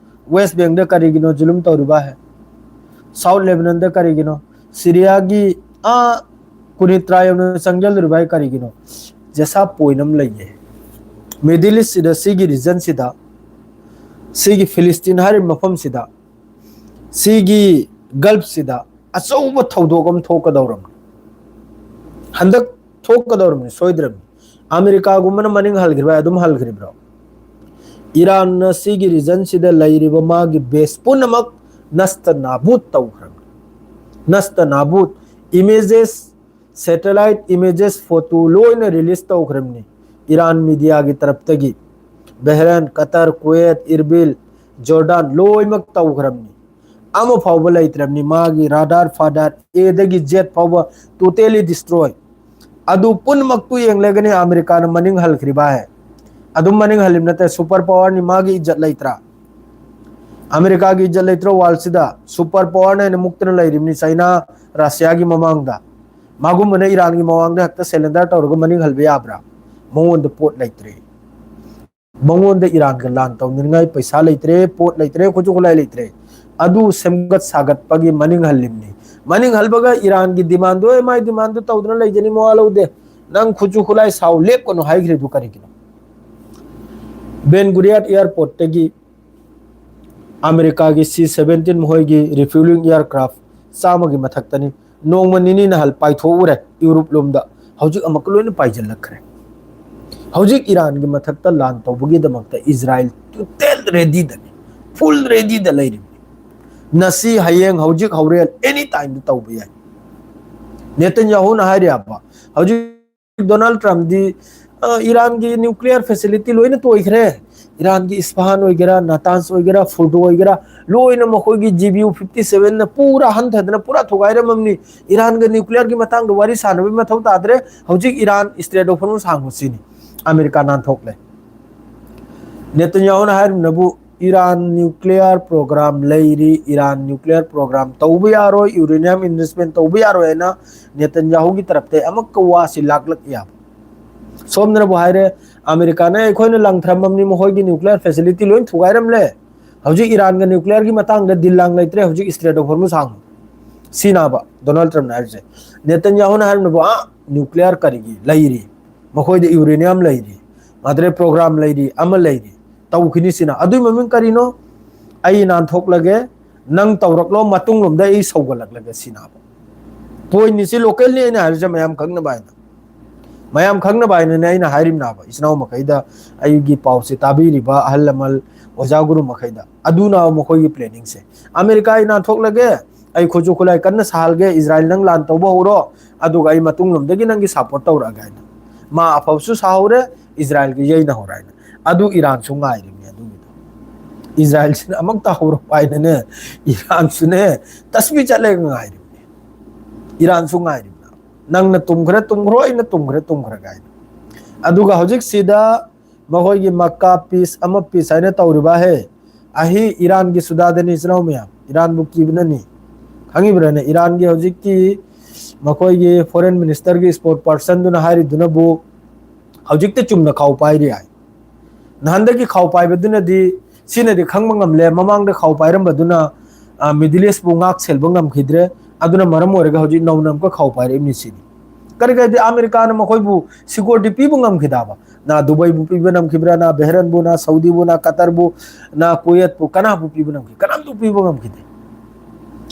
ꯋꯦꯁ ꯕꯦꯡꯗ ꯀꯔꯤꯒꯤꯅꯣ ꯖꯨꯂꯨꯝ ꯇꯧꯔꯤꯕ ꯍꯥꯏ? ꯁꯥꯎꯠ ꯂꯦꯕꯅꯟꯗ ꯀꯔꯤꯒꯤꯅꯣ? ꯁꯤꯔꯤꯌꯥꯒꯤ ꯑꯥ ꯀꯨꯅꯤꯇ꯭ꯔꯥ ꯌꯧꯅ ꯆꯪꯖꯜꯂꯨꯔꯤꯕ ꯍꯥꯏ ꯀꯔꯤꯒꯤꯅꯣ? ꯖꯦꯁꯥ ꯄꯣꯏꯟ ꯑꯃ ꯂꯩꯌꯦ꯫ ꯃꯤꯗꯜ ꯏꯁꯁꯤꯗ, ꯁꯤꯒꯤ ꯔꯤꯖꯟꯁꯤꯗ, ꯁꯤꯒꯤ ꯐꯤꯂꯤꯁꯇꯤꯟ ꯍꯥꯏꯔꯤꯕ ꯃꯐꯝꯁꯤꯗ, ꯁꯤꯒꯤ ꯒꯜꯐꯁꯤꯗ ꯑꯆꯧꯕ ꯊꯧꯗꯣꯛ ꯑꯃ ꯊꯣꯛꯀꯗꯧꯔꯕꯅꯤ꯫ ꯍꯟꯗꯛ ꯊꯣꯛꯀꯗꯧꯔꯕꯅꯤ, ꯁꯣꯏꯗ꯭ꯔꯕꯅꯤ꯫ ꯑꯃꯦꯔꯤꯀꯥꯒꯨꯝꯕꯅ ꯃꯅꯤꯡ ꯍꯜꯈ꯭ꯔꯤꯕ ꯑꯗꯨꯝ ꯍꯜꯈ꯭ꯔꯤꯕ꯭ꯔꯣ? ꯏꯔꯥꯟꯅ ꯁꯤꯒꯤ ꯔꯤꯖꯟꯁꯤꯗ ꯂꯩꯔꯤꯕ ꯃꯥꯒꯤ ꯕꯦꯁ ꯄꯨꯝꯅꯃꯛ ꯅꯁꯇ ꯅꯥꯕꯨꯠ ꯇꯧꯈ꯭ꯔꯕꯅꯤ꯫ ꯅꯁꯇ ꯅꯥꯕꯨꯠ꯫ ꯏꯃꯦꯖꯦꯁ, ꯁꯦꯇꯦꯂꯥꯏꯠ ꯏꯃꯦꯖꯦꯁ, ꯐꯣꯇꯣ ꯂꯣꯏꯅ ꯔꯤꯂꯤꯁ ꯇꯧꯈ꯭ꯔꯕꯅꯤ ꯏꯔꯥꯟ ꯃꯤꯗꯤꯌꯥꯒꯤ ꯇꯔꯞꯇꯒꯤ꯫ ꯕꯍꯔꯦꯟ, ꯀꯇꯔ, ꯀꯨꯋꯦꯠ, ꯏꯔꯕꯤꯜ, ꯖꯣꯔꯗꯥꯟ ꯂꯣꯏꯅꯃꯛ ꯇꯧꯈ꯭ꯔꯕꯅꯤ꯫ ꯑꯃ ꯐꯥꯎꯕ ꯂꯩꯇ꯭ꯔꯕꯅꯤ꯫ ꯃꯥꯒꯤ ꯔꯥꯗꯥꯔ ꯐꯥꯗꯥꯔ ꯑꯦꯗꯒꯤ ꯖꯦꯠ ꯐꯥꯎꯕ ꯇꯣꯇꯦꯂꯤ ꯗꯤꯁꯇ꯭ꯔꯣꯏ꯫ ꯑꯗꯨ ꯄꯨꯝꯅꯃꯛꯇꯨ ꯌꯦꯡꯂꯒꯅꯤ ꯑꯃꯦꯔꯤꯀꯥꯅ ꯃꯅꯤꯡ ꯍꯜꯈ꯭ꯔꯤꯕ ꯍꯥꯏ꯫ ꯑꯗꯨꯝ ꯃꯅꯤꯡ ꯍꯜꯂꯤꯕ ꯅꯠꯇꯦ, ꯁꯨꯄꯔ ꯄꯋꯥꯔꯅꯤ, ꯃꯥꯒꯤ ꯏꯖꯠ ꯂꯩꯇ꯭ꯔꯥ? ꯑꯃꯦꯔꯤꯀꯥꯒꯤ ꯏꯖꯠ ꯂꯩꯇ꯭ꯔꯣ ꯋꯥꯔꯜꯁꯤꯗ? ꯁꯨꯄꯔ ꯄꯋꯥꯔꯅ ꯍꯦꯟꯅ ꯃꯨꯛꯇꯅ ꯂꯩꯔꯤꯕꯅꯤ ꯆꯩꯅꯥ, ꯔꯁꯤꯌꯥꯒꯤ ꯃꯃꯥꯡꯗ꯫ ꯃꯥꯒꯨꯝꯕꯅ ꯏꯔꯥꯟꯒꯤ ꯃꯃꯥꯡꯗ ꯍꯦꯛꯇ ꯁꯦꯂꯦꯟꯗꯔ ꯇꯧꯔꯒ ꯃꯅꯤꯡ ꯍꯜꯕ ꯌꯥꯕ꯭ꯔꯥ? ꯃꯉꯣꯟꯗ ꯄꯣꯠ ꯂꯩꯇ꯭ꯔꯦ꯫ ꯃꯉꯣꯟꯗ ꯏꯔꯥꯟꯒ ꯂꯥꯟ ꯇꯧꯅꯤꯡꯉꯥꯏ ꯄꯩꯁꯥ ꯂꯩꯇ꯭ꯔꯦ, ꯄꯣꯠ ꯂꯩꯇ꯭ꯔꯦ, ꯈꯨꯠꯁꯨ ꯈꯨꯠꯂꯥꯏ ꯂꯩꯇ꯭ꯔꯦ꯫ ꯑꯗꯨ ꯁꯦꯝꯒꯠ ꯁꯥꯒꯠꯄꯒꯤ ꯃꯅꯤꯡ ꯍꯜꯂꯤꯕꯅꯤ꯫ ꯃꯅꯤꯡ ꯍꯜꯕꯒ ꯏꯔꯥꯟꯒꯤ ꯗꯤꯃꯥꯟꯗꯣ, "ꯑꯦ, ꯃꯥꯏ ꯗꯤꯃꯥꯟꯗꯣ ꯇꯧꯗꯅ ꯂꯩꯖꯅꯤ, ꯃꯋꯥ ꯂꯧꯗꯦ, ꯅꯪ ꯈꯨꯠꯁꯨ ꯈꯨꯠꯂꯥꯏ ꯁꯥꯎ, ꯂꯦꯞꯀꯅꯨ" ꯍꯥꯏꯈ꯭ꯔꯤꯗꯨ ꯀꯔꯤꯒꯤꯅꯣ? ꯕꯦꯟ ꯒꯨꯔꯤꯌꯥꯠ ꯑꯦꯌꯥꯔꯄꯣꯔꯠꯇꯒꯤ ꯑꯃꯦꯔꯤꯀꯥꯒꯤ ꯁꯤ ꯁꯚꯦꯟꯇꯤꯟ ꯃꯈꯣꯏꯒꯤ ꯔꯤꯐ꯭ꯌꯨꯂꯤꯡ ꯑꯦꯌꯥꯔꯀ꯭ꯔꯥꯐ ꯆꯥꯝꯃꯒꯤ ꯃꯊꯛꯇꯅꯤ꯫ ꯅꯣꯡꯃ ꯅꯤꯅꯤ ꯅꯍꯥꯜ ꯄꯥꯏꯊꯣꯛꯎꯔꯦ ꯌꯨꯔꯣꯞ ꯂꯣꯝꯗ, ꯍꯧꯖꯤꯛ ꯑꯃꯨꯛꯀ ꯂꯣꯏꯅ ꯄꯥꯏꯁꯤꯜꯂꯛꯈ꯭ꯔꯦ꯫ ꯍꯧꯖꯤꯛ ꯏꯔꯥꯟꯒꯤ ꯃꯊꯛꯇ ꯂꯥꯟ ꯇꯧꯕꯒꯤꯗꯃꯛꯇ ꯏꯖꯔꯥꯏꯜ ꯇꯣꯇꯦꯜ ꯔꯦꯗꯤꯗꯅꯤ, ꯐꯨꯜ ꯔꯦꯗꯤꯗ ꯂꯩꯔꯤꯕꯅꯤ꯫ ꯉꯁꯤ, ꯍꯌꯦꯡ, ꯍꯧꯖꯤꯛ, ꯍꯣꯔꯦꯟ, any time ꯗ ꯇꯧꯕ ꯌꯥꯏ꯫ ꯅꯦꯇꯟꯌꯥꯍꯨꯅ ꯍꯥꯏꯔꯤꯕ, ꯍꯧꯖꯤꯛ ꯗꯣꯅꯥꯜꯗ ꯇ꯭ꯔꯝꯞꯗꯤ, ꯑ, ꯏꯔꯥꯟꯒꯤ ꯅ꯭ꯌꯨꯀ꯭ꯂꯤꯌꯔ ꯐꯦꯁꯤꯂꯤꯇꯤ ꯂꯣꯏꯅ ꯇꯣꯏꯈ꯭ꯔꯦ꯫ ꯏꯔꯥꯟꯒꯤ ꯏꯁꯐꯥꯍꯥꯟ ꯑꯣꯏꯒꯦꯔꯥ, ꯅꯥꯇꯥꯟꯁ ꯑꯣꯏꯒꯦꯔꯥ, ꯐꯨꯔꯗꯣ ꯑꯣꯏꯒꯦꯔꯥ, ꯂꯣꯏꯅ ꯃꯈꯣꯏꯒꯤ ꯖꯤ ꯕꯤ ꯌꯨ ꯐꯤꯐꯇꯤ ꯁꯚꯦꯟꯅ ꯄꯨꯔꯥ ꯍꯟꯊꯗꯅ ꯄꯨꯔꯥ ꯊꯨꯒꯥꯏꯔꯝꯃꯕꯅꯤ꯫ ꯏꯔꯥꯟꯒ ꯅ꯭ꯌꯨꯀ꯭ꯂꯤꯌꯔꯒꯤ ꯃꯇꯥꯡꯗ ꯋꯥꯔꯤ ꯁꯥꯟꯅꯕꯒꯤ ꯃꯊꯧ ꯇꯥꯗ꯭ꯔꯦ꯫ ꯍꯧꯖꯤꯛ ꯏꯔꯥꯟ ꯏꯁꯇ꯭ꯔꯦꯠ ꯑꯣꯐ ꯍꯣꯔꯃꯨꯖ ꯍꯥꯡꯕꯁꯤꯅꯤ꯫ ꯑꯃꯦꯔꯤꯀꯥ ꯅꯥꯟꯊꯣꯛꯂꯦ꯫ ꯅꯦꯇꯟꯌꯥꯍꯨꯅ ꯍꯥꯏꯔꯤꯕꯅꯕꯨ, ꯏꯔꯥꯟ ꯅ꯭ꯌꯨꯀ꯭ꯂꯤꯌꯔ ꯄ꯭ꯔꯣꯒ꯭ꯔꯥꯝ ꯂꯩꯔꯤ, ꯏꯔꯥꯟ ꯅ꯭ꯌꯨꯀ꯭ꯂꯤꯌꯔ ꯄ꯭ꯔꯣꯒ꯭ꯔꯥꯝ ꯇꯧꯕ ꯌꯥꯔꯣꯏ, ꯌꯨꯔꯦꯅꯤꯌꯝ ꯏꯟꯔꯤꯆꯃꯦꯟ ꯇꯧꯕ ꯌꯥꯔꯣꯏ ꯍꯥꯏꯅ ꯅꯦꯇꯟꯌꯥꯍꯨꯒꯤ ꯇꯔꯞꯇ ꯑꯃꯛꯀ ꯋꯥꯁꯤ ꯂꯥꯛꯂꯛ ꯌꯥꯕ꯫ ꯁꯣꯝꯗꯅꯕꯨ ꯍꯥꯏꯔꯦ, ꯑꯃꯦꯔꯤꯀꯥꯅ ꯑꯩꯈꯣꯏꯅ ꯂꯪꯊꯔꯝꯃꯕꯅꯤ, ꯃꯈꯣꯏꯒꯤ ꯅ꯭ꯌꯨꯀ꯭ꯂꯤꯌꯔ ꯐꯦꯁꯤꯂꯤꯇꯤ ꯂꯣꯏ ꯊꯨꯒꯥꯏꯔꯝꯂꯦ, ꯍꯧꯖꯤꯛ ꯏꯔꯥꯟꯒ ꯅ꯭ꯌꯨꯀ꯭ꯂꯤꯌꯔꯒꯤ ꯃꯇꯥꯡꯗ ꯗꯤꯜ ꯂꯥꯡ ꯂꯩꯇ꯭ꯔꯦ, ꯍꯧꯖꯤꯛ ꯏꯁꯇ꯭ꯔꯦꯠ ꯑꯣꯐ ꯍꯣꯔꯃꯨꯖ ꯍꯥꯡꯉꯨ꯫ ꯁꯤꯅꯥꯕ ꯗꯣꯅꯥꯜꯗ ꯇ꯭ꯔꯝꯞꯅ ꯍꯥꯏꯔꯤꯁꯦ꯫ ꯅꯦꯇꯟꯌꯥꯍꯨꯅ ꯍꯥꯏꯔꯝꯅꯕ, ꯑꯥ, ꯅ꯭ꯌꯨꯀ꯭ꯂꯤꯌꯔ ꯀꯔꯤꯒꯤ ꯂꯩꯔꯤ? ꯃꯈꯣꯏꯗ ꯌꯨꯔꯦꯅꯤꯌꯝ ꯂꯩꯔꯤ, ꯃꯥꯗꯔꯦ ꯄ꯭ꯔꯣꯒ꯭ꯔꯥꯝ ꯂꯩꯔꯤ, ꯑꯃ ꯂꯩꯔꯤ, ꯇꯧꯈꯤꯅꯤ ꯁꯤꯅ꯫ ꯑꯗꯨꯏ ꯃꯃꯤꯡ ꯀꯔꯤꯅꯣ? ꯑꯩ ꯅꯥꯟꯊꯣꯛꯂꯒꯦ, ꯅꯪ ꯇꯧꯔꯛꯂꯣ, ꯃꯇꯨꯡꯂꯣꯝꯗ ꯑꯩ ꯁꯧꯒꯠꯂꯛꯂꯒꯦ ꯁꯤꯅꯥꯕ꯫ ꯄꯣꯏꯟꯅꯤ ꯁꯤ, ꯂꯣꯀꯦꯜꯅꯤ ꯑꯩꯅ ꯍꯥꯏꯔꯤꯁꯦ, ꯃꯌꯥꯝ ꯈꯪꯅꯕ ꯍꯥꯏꯅ꯫ ꯃꯌꯥꯝ ꯈꯪꯅꯕ ꯍꯥꯏꯅꯅꯦ ꯑꯩꯅ ꯍꯥꯏꯔꯤꯕꯅꯥꯕ, ꯏꯆꯤꯟ ꯏꯅꯥꯎ ꯃꯈꯩꯗ, ꯑꯩꯒꯤ ꯄꯥꯎꯁꯦ ꯇꯥꯕꯤꯔꯤꯕ ꯑꯍꯜ ꯂꯃꯟ, ꯑꯣꯖꯥ ꯒꯨꯔꯨ ꯃꯈꯩꯗ꯫ ꯑꯗꯨꯅ ꯃꯈꯣꯏꯒꯤ ꯄ꯭ꯂꯦꯅꯤꯡꯁꯦ꯫ ꯑꯃꯦꯔꯤꯀꯥ ꯑꯩ ꯅꯥꯟꯊꯣꯛꯂꯒꯦ, ꯑꯩ ꯈꯨꯠꯁꯨ ꯈꯨꯠꯂꯥꯏ ꯀꯟꯅ ꯁꯥꯍꯜꯒꯦ, ꯏꯖꯔꯥꯏꯜ ꯅꯪ ꯂꯥꯟ ꯇꯧꯕ ꯍꯧꯔꯣ, ꯑꯗꯨꯒ ꯑꯩ ꯃꯇꯨꯡꯂꯣꯝꯗꯒꯤ ꯅꯪꯒꯤ ꯁꯞꯄꯣꯔꯠ ꯇꯧꯔꯛꯑꯒꯦ ꯍꯥꯏꯅ꯫ ꯃꯥ ꯑꯐꯕꯁꯨ ꯁꯥꯍꯧꯔꯦ, ꯏꯖꯔꯥꯏꯜꯒꯤ ꯌꯩꯅꯍꯧꯔꯦ ꯍꯥꯏꯅ꯫ ꯑꯗꯨ ꯏꯔꯥꯟꯁꯨ ꯉꯥꯏꯔꯤꯕꯅꯤ ꯑꯗꯨꯒꯤꯗꯣ꯫ ꯏꯖꯔꯥꯏꯜꯁꯤꯅ ꯑꯃꯨꯛꯇ ꯍꯧꯔꯛꯄ ꯍꯥꯏꯅꯅꯦ, ꯏꯔꯥꯟꯁꯨꯅꯦ ꯇꯁꯕꯤ ꯆꯠꯂꯒ ꯉꯥꯏꯔꯤꯕꯅꯤ꯫ ꯏꯔꯥꯟꯁꯨ ꯉꯥꯏꯔꯤꯕꯅꯤ꯫ ꯅꯪꯅ ꯇꯨꯝꯈ꯭ꯔꯦ ꯇꯨꯝꯈ꯭ꯔꯣ, ꯑꯩꯅ ꯇꯨꯝꯈ꯭ꯔꯦ ꯇꯨꯝꯈ꯭ꯔꯒ ꯍꯥꯏꯅ꯫ ꯑꯗꯨꯒ ꯍꯧꯖꯤꯛꯁꯤꯗ ꯃꯈꯣꯏꯒꯤ ꯃꯛꯀꯥ ꯄꯤꯁ ꯑꯃ ꯄꯤꯁ ꯍꯥꯏꯅ ꯇꯧꯔꯤꯕ ꯍꯦ, ꯑꯍꯤ ꯏꯔꯥꯟꯒꯤ ꯁꯨꯗꯥꯗꯅꯤ, ꯏꯆꯤꯟ ꯏꯅꯥꯎ ꯃꯌꯥꯝ, ꯏꯔꯥꯟꯕꯨ ꯀꯤꯕꯅꯅꯤ꯫ ꯈꯪꯉꯤꯕ꯭ꯔꯥꯅꯦ? ꯏꯔꯥꯟꯒꯤ ꯍꯧꯖꯤꯛꯀꯤ ꯃꯈꯣꯏꯒꯤ ꯐꯣꯔꯦꯟ ꯃꯤꯅꯤꯁꯇꯔꯒꯤ ꯏꯁꯄꯣꯔꯠ ꯄꯥꯔꯁꯟꯗꯨꯅ ꯍꯥꯏꯔꯤꯗꯨꯅꯕꯨ ꯍꯧꯖꯤꯛꯇ ꯆꯨꯝꯅ ꯈꯥꯎ ꯄꯥꯏꯔꯤ ꯍꯥꯏ꯫ ꯅꯍꯥꯟꯗꯒꯤ ꯈꯥꯎ ꯄꯥꯏꯕꯗꯨꯅꯗꯤ ꯁꯤꯅꯗꯤ ꯈꯪꯕ ꯉꯝꯂꯦ, ꯃꯃꯥꯡꯗ ꯈꯥꯎ ꯄꯥꯏꯔꯝꯕꯗꯨꯅ, ꯑ, ꯃꯤꯗꯜ ꯏꯁꯄꯨ ꯉꯥꯛ ꯁꯦꯜꯕ ꯉꯝꯈꯤꯗ꯭ꯔꯦ꯫ ꯑꯗꯨꯅ ꯃꯔꯝ ꯑꯣꯏꯔꯒ ꯍꯧꯖꯤꯛ ꯅꯧꯅ ꯑꯃꯨꯛꯀ ꯈꯥꯎ ꯄꯥꯏꯔꯛꯏꯕꯅꯤ ꯁꯤꯅꯤ꯫ ꯀꯔꯤ ꯀꯔꯤꯗꯤ ꯑꯃꯦꯔꯤꯀꯥꯅ ꯃꯈꯣꯏꯕꯨ ꯁꯤꯀ꯭ꯌꯨꯔꯤꯇꯤ ꯄꯤꯕ ꯉꯝꯈꯤꯗꯕ? ꯅ ꯗꯨꯕꯩꯕꯨ ꯄꯤꯕ ꯉꯝꯈꯤꯕ꯭ꯔꯥ? ꯅ ꯕꯦꯍꯔꯟꯕꯨ, ꯅ ꯁꯧꯗꯤꯕꯨ, ꯅ ꯀꯇꯔꯕꯨ, ꯅ ꯀꯨꯋꯦꯠꯄꯨ ꯀꯅꯥꯕꯨ ꯄꯤꯕ ꯉꯝꯈꯤ? ꯀꯅꯥꯝꯇ ꯄꯤꯕ ꯉꯝꯈꯤꯗꯦ꯫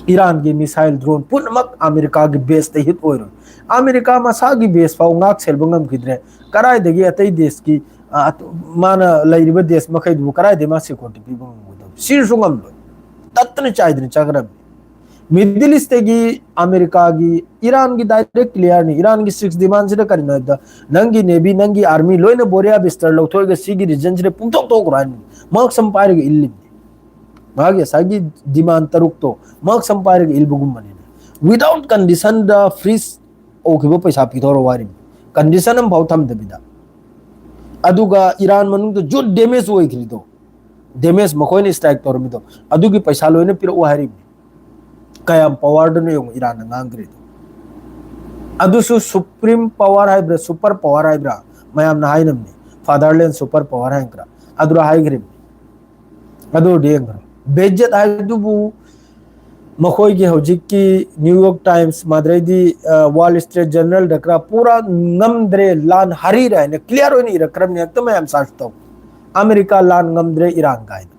ꯏꯔꯥꯟꯒꯤ ꯃꯤꯁꯥꯏꯜ ꯗ꯭ꯔꯣꯟ ꯄꯨꯝꯅꯃꯛ ꯑꯃꯦꯔꯤꯀꯥꯒꯤ ꯕꯦꯁꯇ ꯍꯤꯠ ꯑꯣꯏꯔꯣꯏ꯫ ꯑꯃꯦꯔꯤꯀꯥ ꯃꯁꯥꯒꯤ ꯕꯦꯁ ꯐꯥꯎ ꯉꯥꯛ ꯁꯦꯜꯕ ꯉꯝꯈꯤꯗ꯭ꯔꯦ, ꯀꯗꯥꯏꯗꯒꯤ ꯑꯇꯩ ꯗꯦꯁꯀꯤ, ꯑ, ꯑꯇꯣ-, ꯃꯥꯅ ꯂꯩꯔꯤꯕ ꯗꯦꯁ ꯃꯈꯩꯗꯨꯕꯨ ꯀꯗꯥꯏꯗꯒꯤ ꯃꯥ ꯁꯦꯀ꯭ꯌꯨꯔꯤꯇꯤ ꯄꯤꯕ ꯉꯝꯒꯗꯕ? ꯁꯤꯔꯁꯨ ꯉꯝꯂꯣꯏ꯫ ꯇꯠꯇꯅ ꯆꯥꯏꯗꯅ ꯆꯠꯈ꯭ꯔꯕꯅꯤ꯫ ꯃꯤꯗꯜ ꯏꯁꯇꯒꯤ ꯑꯃꯦꯔꯤꯀꯥꯒꯤ, ꯏꯔꯥꯟꯒꯤ ꯗꯥꯏꯔꯦꯛ ꯀ꯭ꯂꯤꯌꯥꯔꯅꯤ꯫ ꯏꯔꯥꯟꯒꯤ ꯁꯤꯛꯁ ꯗꯤꯃꯥꯟꯁꯤꯗ ꯀꯔꯤꯅꯣ ꯍꯥꯏꯕꯗ, ꯅꯪꯒꯤ ꯅꯦꯚꯤ, ꯅꯪꯒꯤ ꯑꯥꯔꯃꯤ ꯂꯣꯏꯅ ꯕꯣꯔꯤꯌꯥ ꯕꯤꯁꯇꯔ ꯂꯧꯊꯣꯛꯑꯒ ꯁꯤꯒꯤ ꯔꯤꯖꯟꯁꯤꯗ ꯄꯨꯡꯊꯣꯛ ꯊꯣꯛꯈ꯭ꯔꯣ ꯍꯥꯏꯅꯤ꯫ ꯃꯍꯥꯛ ꯁꯝ ꯄꯥꯏꯔꯒ ꯏꯜꯂꯤꯕꯅꯤ꯫ ꯃꯥꯒꯤ ꯉꯁꯥꯏꯒꯤ ꯗꯤꯃꯥꯟ ꯇꯔꯨꯛꯇꯣ ꯃꯍꯥꯛ ꯁꯝ ꯄꯥꯏꯔꯒ ꯏꯜꯕꯒꯨꯝꯕꯅꯤꯅ, ꯋꯤꯗꯥꯎꯠ ꯀꯟꯗꯤꯁꯟꯗ ꯐ꯭ꯔꯤꯖ ꯇꯧꯈꯤꯕ ꯄꯩꯁꯥ ꯄꯤꯊꯣꯔꯛꯑꯣ ꯍꯥꯏꯔꯤꯕꯅꯤ, ꯀꯟꯗꯤꯁꯟ ꯑꯃꯐꯥꯎ ꯊꯝꯗꯕꯤꯗ꯫ ꯑꯗꯨꯒ ꯏꯔꯥꯟ ꯃꯅꯨꯡꯗ ꯖꯨꯠ ꯗꯦꯃꯦꯖ ꯑꯣꯏꯈ꯭ꯔꯤꯗꯣ, ꯗꯦꯃꯦꯖ ꯃꯈꯣꯏꯅ ꯁ꯭ꯇ꯭ꯔꯥꯏꯛ ꯇꯧꯔꯝꯃꯤꯗꯣ, ꯑꯗꯨꯒꯤ ꯄꯩꯁꯥ ꯂꯣꯏꯅ ꯄꯤꯔꯛꯑꯣ ꯍꯥꯏꯔꯤꯕꯅꯤ꯫ ꯀꯌꯥꯝ ꯄꯋꯥꯔꯗꯨꯅ ꯌꯦꯡꯉꯨ ꯏꯔꯥꯟꯅ ꯉꯥꯡꯈ꯭ꯔꯤꯗꯣ꯫ ꯑꯗꯨꯁꯨ ꯁꯨꯄ꯭ꯔꯤꯝ ꯄꯋꯥꯔ ꯍꯥꯏꯕ꯭ꯔꯥ, ꯁꯨꯄꯔ ꯄꯋꯥꯔ ꯍꯥꯏꯕ꯭ꯔꯥ, ꯃꯌꯥꯝꯅ ꯍꯥꯏꯅꯕꯅꯤ, ꯐꯥꯗꯔꯂꯦꯟ ꯁꯨꯄꯔ ꯄꯋꯥꯔ ꯍꯥꯏꯅ ꯈꯔ ꯑꯗꯨꯔ ꯍꯥꯏꯈ꯭ꯔꯤꯕꯅꯤ꯫ ꯑꯗꯨ ꯑꯣꯏꯔꯗꯤ ꯌꯦꯡꯈ꯭ꯔꯣ, ꯕꯦꯖꯦꯠ ꯍꯥꯏꯕꯗꯨꯕꯨ ꯃꯈꯣꯏꯒꯤ ꯍꯧꯖꯤꯛꯀꯤ ꯅ꯭ꯌꯨ ꯌꯣꯔꯛ ꯇꯥꯏꯝꯁ, ꯃꯥꯗ꯭ꯔꯩꯗꯤ ꯋꯥꯜ ꯁ꯭ꯇ꯭ꯔꯤꯠ ꯖꯔꯅꯦꯜꯗ ꯈꯔ ꯄꯨꯔꯥ ꯉꯝꯗ꯭ꯔꯦ, ꯂꯥꯟ ꯍꯥꯔꯤꯔꯦ ꯍꯥꯏꯅ ꯀ꯭ꯂꯤꯌꯥꯔ ꯑꯣꯏꯅ ꯏꯔꯛꯈ꯭ꯔꯕꯅꯤ꯫ ꯍꯦꯛꯇ ꯃꯌꯥꯝ ꯁꯥꯔꯆ ꯇꯧ, ꯑꯃꯦꯔꯤꯀꯥ ꯂꯥꯟ ꯉꯝꯗ꯭ꯔꯦ ꯏꯔꯥꯟꯒ ꯍꯥꯏꯅ꯫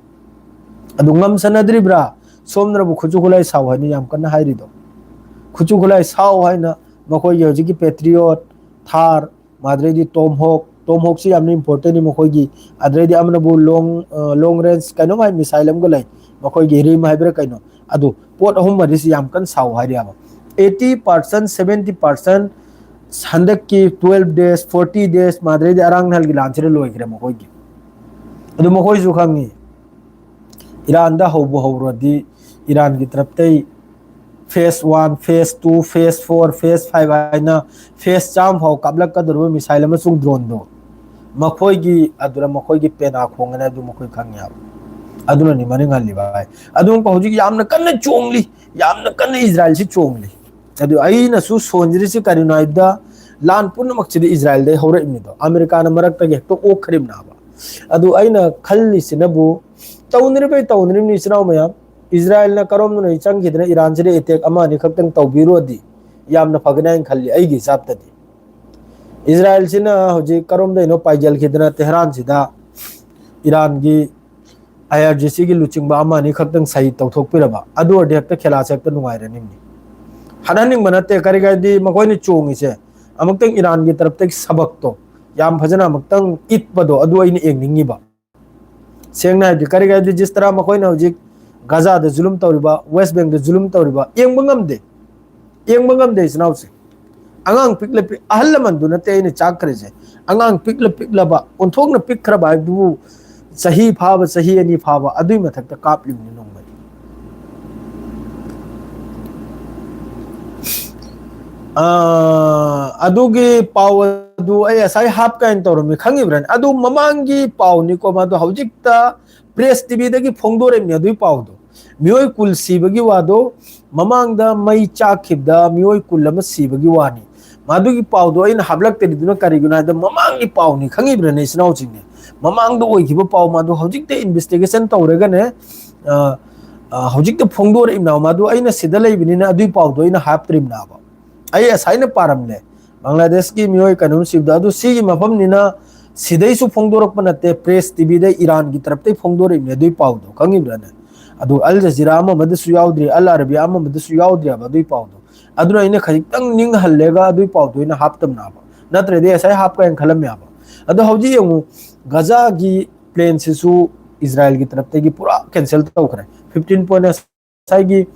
ꯑꯗꯨ ꯉꯝꯁꯟꯅꯗ꯭ꯔꯤꯕ꯭ꯔꯥ? ꯁꯣꯝꯗꯅꯕꯨ ꯈꯨꯠꯁꯨ ꯈꯨꯠꯂꯥꯏ ꯁꯥꯎ ꯍꯥꯏꯅ ꯌꯥꯝ ꯀꯟꯅ ꯍꯥꯏꯔꯤꯗꯣ꯫ ꯈꯨꯠꯁꯨ ꯈꯨꯠꯂꯥꯏ ꯁꯥꯎ ꯍꯥꯏꯅ ꯃꯈꯣꯏꯒꯤ ꯍꯧꯖꯤꯛꯀꯤ ꯄꯦꯇ꯭ꯔꯤꯌꯣꯠ, ꯊꯥꯔ, ꯃꯥꯗ꯭ꯔꯩꯗꯤ ꯇꯣꯝ ꯍꯣꯛ, ꯇꯣꯝ ꯍꯣꯛꯁꯤ ꯌꯥꯝꯅ ꯏꯝꯄꯣꯔꯇꯦꯟꯅꯤ ꯃꯈꯣꯏꯒꯤ꯫ ꯑꯗꯩꯗꯤ ꯑꯃꯅꯕꯨ ꯂꯣꯡ, ꯂꯣꯡ ꯔꯦꯟꯖ ꯀꯩꯅꯣꯝ ꯍꯥꯏ, ꯃꯤꯁꯥꯏꯜ ꯑꯃꯒ ꯂꯩ ꯃꯈꯣꯏꯒꯤ, ꯔꯤꯝ ꯍꯥꯏꯕ꯭ꯔꯥ ꯀꯩꯅꯣ꯫ ꯑꯗꯨ ꯄꯣꯠ ꯑꯍꯨꯝ ꯃꯔꯤꯁꯤ ꯌꯥꯝ ꯀꯟꯅ ꯁꯥꯎ ꯍꯥꯏꯔꯤꯕ꯫ ꯑꯩꯠꯇꯤ ꯄꯥꯔꯁꯦꯟ, ꯁꯚꯦꯟꯇꯤ ꯄꯥꯔꯁꯦꯟ ꯍꯟꯗꯛꯀꯤ ꯇ꯭ꯋꯦꯜꯐ ꯗꯦꯖ, ꯐꯣꯔꯇꯤ ꯗꯦꯖ, ꯃꯥꯗ꯭ꯔꯩꯗꯤ ꯑꯔꯥꯡ ꯅꯍꯜꯒꯤ ꯂꯥꯟꯁꯤꯗ ꯂꯣꯏꯈ꯭ꯔꯦ ꯃꯈꯣꯏꯒꯤ꯫ ꯑꯗꯨ ꯃꯈꯣꯏꯁꯨ ꯈꯪꯉꯤ, ꯏꯔꯥꯟꯗ ꯍꯧꯕ ꯍꯧꯔꯗꯤ ꯏꯔꯥꯟꯒꯤ ꯇꯔꯞꯇꯩ phase one, phase two, phase four, phase five ꯍꯥꯏꯅ ꯐꯦꯁ ꯆꯥꯝꯃ ꯐꯥꯎ ꯀꯥꯞꯂꯛꯀꯗꯧꯔꯤꯕ ꯃꯤꯁꯥꯏꯜ ꯑꯃꯁꯨꯡ ꯗ꯭ꯔꯣꯟꯗꯣ ꯃꯈꯣꯏꯒꯤ ꯑꯗꯨꯗ ꯃꯈꯣꯏꯒꯤ ꯄꯦꯅꯥ ꯈꯣꯡꯒꯅꯤ, ꯑꯗꯨ ꯃꯈꯣꯏ ꯈꯪꯉꯦꯕ꯫ ꯑꯗꯨꯅꯅꯤ ꯃꯅꯤꯡ ꯍꯜꯂꯤꯕ ꯍꯥꯏ꯫ ꯑꯗꯨ ꯍꯧꯖꯤꯛ ꯌꯥꯝꯅ ꯀꯟꯅ ꯆꯣꯡꯂꯤ, ꯌꯥꯝꯅ ꯀꯟꯅ ꯏꯖꯔꯥꯏꯜꯁꯤ ꯆꯣꯡꯂꯤ꯫ ꯑꯗꯨ ꯑꯩꯅꯁꯨ ꯁꯣꯟꯖꯔꯤꯁꯤ ꯀꯔꯤꯅꯣ ꯍꯥꯏꯕꯗ, ꯂꯥꯟ ꯄꯨꯝꯅꯃꯛꯁꯤꯗꯤ ꯏꯖꯔꯥꯏꯜꯗꯩ ꯍꯧꯔꯛꯏꯕꯅꯤꯗꯣ, ꯑꯃꯦꯔꯤꯀꯥꯅ ꯃꯔꯛꯇꯒꯤ ꯍꯦꯛꯇ ꯑꯣꯛꯈ꯭ꯔꯤꯕꯅꯦꯕ꯫ ꯑꯗꯨ ꯑꯩꯅ ꯈꯜꯂꯤꯁꯤꯅꯕꯨ, ꯇꯧꯅꯔꯤꯕꯩ ꯇꯧꯅꯔꯤꯕꯅꯤ, ꯏꯆꯤꯟ ꯏꯅꯥꯎ ꯃꯌꯥꯝ, ꯏꯖꯔꯥꯏꯜꯅ ꯀꯔꯣꯝꯗꯅꯣ ꯆꯪꯈꯤꯗꯅ ꯏꯔꯥꯟꯁꯤꯗ ꯑꯦꯇꯦꯛ ꯑꯃ ꯑꯅꯤ ꯈꯛꯇꯪ ꯇꯧꯕꯤꯔꯨꯔꯗꯤ ꯌꯥꯝꯅ ꯐꯒꯅꯤ ꯍꯥꯏꯅ ꯈꯜꯂꯤ ꯑꯩꯒꯤ ꯍꯤꯁꯥꯞꯇꯗꯤ꯫ ꯏꯖꯔꯥꯏꯜꯁꯤꯅ ꯍꯧꯖꯤꯛ ꯀꯔꯣꯝꯗꯩꯅꯣ ꯄꯥꯏꯖꯜꯈꯤꯗꯅ ꯇꯦꯍꯔꯥꯟꯁꯤꯗ ꯏꯔꯥꯟꯒꯤ ꯑꯥꯏ ꯑꯥꯔ ꯖꯤ ꯁꯤꯒꯤ ꯂꯨꯆꯤꯡꯕ ꯑꯃ ꯑꯅꯤ ꯈꯛꯇꯪ ꯁꯍꯤ ꯇꯧꯊꯣꯛꯄꯤꯔꯕ, ꯑꯗꯨ ꯑꯣꯏꯔꯗꯤ ꯍꯦꯛꯇ ꯈꯦꯂꯥꯁꯦ ꯍꯦꯛꯇ ꯅꯨꯡꯉꯥꯏꯔꯅꯤꯡꯅꯤ꯫ ꯍꯥꯠꯍꯟꯅꯤꯡꯕ ꯅꯠꯇꯦ, ꯀꯔꯤ ꯀꯥꯏꯗꯤ ꯃꯈꯣꯏꯅ ꯆꯣꯡꯉꯤꯁꯦ ꯑꯃꯨꯛꯇꯪ ꯏꯔꯥꯟꯒꯤ ꯇꯔꯞꯇꯒꯤ ꯁꯕꯛꯇꯣ ꯌꯥꯝ ꯐꯖꯅ ꯑꯃꯨꯛꯇꯪ ꯏꯠꯄꯗꯣ, ꯑꯗꯨ ꯑꯩꯅ ꯌꯦꯡꯅꯤꯡꯉꯤꯕ꯫ ꯁꯦꯡꯅ ꯍꯥꯏꯕꯗꯤ ꯀꯔꯤ ꯀꯥꯏꯗꯤ ꯖꯤꯁ ꯇꯔꯥ ꯃꯈꯣꯏꯅ ꯍꯧꯖꯤꯛ ꯒꯥꯖꯥꯗ ꯖꯨꯂꯨꯝ ꯇꯧꯔꯤꯕ, ꯋꯦꯁ ꯕꯦꯡꯗ ꯖꯨꯂꯨꯝ ꯇꯧꯔꯤꯕ, ꯌꯦꯡꯕ ꯉꯝꯗꯦ, ꯌꯦꯡꯕ ꯉꯝꯗꯦ, ꯏꯆꯤꯟ ꯏꯅꯥꯎꯁꯦ꯫ ꯑꯉꯥꯡ ꯄꯤꯛꯂ ꯄꯤꯛ-, ꯑꯍꯜ ꯂꯃꯟꯗꯨ ꯅꯠꯇꯦ ꯑꯩꯅ ꯆꯥꯛꯈ꯭ꯔꯤꯁꯦ, ꯑꯉꯥꯡ ꯄꯤꯛꯂ ꯄꯤꯛꯂꯕ, ꯑꯣꯟꯊꯣꯛꯅ ꯄꯤꯛꯈ꯭ꯔꯕ ꯍꯥꯏꯕꯗꯨꯕꯨ, ꯆꯍꯤ ꯐꯥꯕ, ꯆꯍꯤ ꯑꯅꯤ ꯐꯥꯕ, ꯑꯗꯨꯏ ꯃꯊꯛꯇ ꯀꯥꯞꯂꯤꯕꯅꯤ ꯅꯣꯡꯃꯩ꯫ ꯑꯥ, ꯑꯗꯨꯒꯤ ꯄꯥꯎ ꯑꯗꯨ ꯑꯩ ꯉꯁꯥꯏ ꯍꯥꯞ ꯀꯥꯏꯅ ꯇꯧꯔꯝꯃꯤ, ꯈꯪꯉꯤꯕ꯭ꯔꯥꯅꯦ? ꯑꯗꯨ ꯃꯃꯥꯡꯒꯤ ꯄꯥꯎꯅꯤꯀꯣ, ꯃꯗꯨ ꯍꯧꯖꯤꯛꯇ ꯄ꯭ꯔꯦꯁ ꯇꯤꯚꯤꯗꯒꯤ ꯐꯣꯡꯗꯣꯔꯛꯏꯕꯅꯤ ꯑꯗꯨꯒꯤ ꯄꯥꯎꯗꯣ꯫ ꯃꯤꯑꯣꯏ ꯀꯨꯟ ꯁꯤꯕꯒꯤ ꯋꯥꯗꯣ, ꯃꯃꯥꯡꯗ ꯃꯩ ꯆꯥꯛꯈꯤꯕꯗ ꯃꯤꯑꯣꯏ ꯀꯨꯟ ꯑꯃ ꯁꯤꯕꯒꯤ ꯋꯥꯅꯤ꯫ ꯃꯗꯨꯒꯤ ꯄꯥꯎꯗꯣ ꯑꯩꯅ ꯍꯥꯞꯂꯛꯇꯔꯤꯗꯨꯅ ꯀꯔꯤꯒꯤꯅꯣ ꯍꯥꯏꯕꯗ, ꯃꯃꯥꯡꯒꯤ ꯄꯥꯎꯅꯤ, ꯈꯪꯉꯤꯕ꯭ꯔꯥꯅꯦ, ꯏꯆꯤꯟ ꯏꯅꯥꯎꯁꯤꯡꯅꯦ? ꯃꯃꯥꯡꯗ ꯑꯣꯏꯈꯤꯕ ꯄꯥꯎ ꯃꯗꯨ ꯍꯧꯖꯤꯛꯇ ꯏꯟꯚꯦꯁꯇꯤꯒꯦꯁꯟ ꯇꯧꯔꯒꯅꯦ, ꯑ, ꯑ, ꯍꯧꯖꯤꯛꯇ ꯐꯣꯡꯗꯣꯔꯛꯏꯕꯅ ꯃꯗꯨ ꯑꯩꯅ ꯁꯤꯗ ꯂꯩꯕꯅꯤꯅ ꯑꯗꯨꯒꯤ ꯄꯥꯎꯗꯣ ꯑꯩꯅ ꯍꯥꯞꯇ꯭ꯔꯤꯕꯅꯦꯕ꯫ ꯑꯩ ꯉꯁꯥꯏꯅ ꯄꯥꯔꯝꯂꯦ, ꯕꯪꯒ꯭ꯂꯥꯗꯦꯁꯀꯤ ꯃꯤꯑꯣꯏ ꯀꯩꯅꯣꯝ ꯁꯤꯕꯗꯣ꯫ ꯑꯗꯨ ꯁꯤꯒꯤ ꯃꯐꯝꯅꯤꯅ ꯁꯤꯗꯩꯁꯨ ꯐꯣꯡꯗꯣꯔꯛꯄ ꯅꯠꯇꯦ, ꯄ꯭ꯔꯦꯁ ꯇꯤꯚꯤꯗ ꯏꯔꯥꯟꯒꯤ ꯇꯔꯞꯇꯩ ꯐꯣꯡꯗꯣꯔꯛꯏꯕꯅꯦ ꯑꯗꯨꯒꯤ ꯄꯥꯎꯗꯣ, ꯈꯪꯉꯤꯕ꯭ꯔꯥꯅꯦ? ꯑꯗꯨ ꯑꯜ ꯖꯖꯤꯔꯥ ꯑꯃ ꯑꯃꯗꯁꯨ ꯌꯥꯎꯗ꯭ꯔꯤ, ꯑꯜ ꯑꯔꯕꯤꯌꯥ ꯑꯃ ꯑꯃꯗꯁꯨ ꯌꯥꯎꯗ꯭ꯔꯤꯕ ꯑꯗꯨꯒꯤ ꯄꯥꯎꯗꯣ꯫ ꯑꯗꯨꯅ ꯑꯩꯅ ꯈꯖꯤꯛꯇꯪ ꯅꯤꯡꯍꯜꯂꯦꯒ ꯑꯗꯨꯒꯤ ꯄꯥꯎꯗꯣ ꯑꯩꯅ ꯍꯥꯞꯇꯕꯅꯦꯕ, ꯅꯠꯇ꯭ꯔꯗꯤ ꯉꯁꯥꯏ ꯍꯥꯞꯀꯦꯅ ꯈꯜꯂꯝꯃꯦꯕ꯫ ꯑꯗꯣ ꯍꯧꯖꯤꯛ ꯌꯦꯡꯉꯨ, ꯒꯖꯥꯒꯤ ꯄ꯭ꯂꯦꯟꯁꯤꯁꯨ ꯏꯖꯔꯥꯏꯜꯒꯤ ꯇꯔꯞꯇꯒꯤ ꯄꯨꯔꯥ ꯀꯦꯟꯁꯦꯜ ꯇꯧꯈ꯭ꯔꯦ꯫ ꯐꯤꯐꯇꯤꯟ ꯄꯣꯏꯟ ꯉꯁꯥꯏꯒꯤ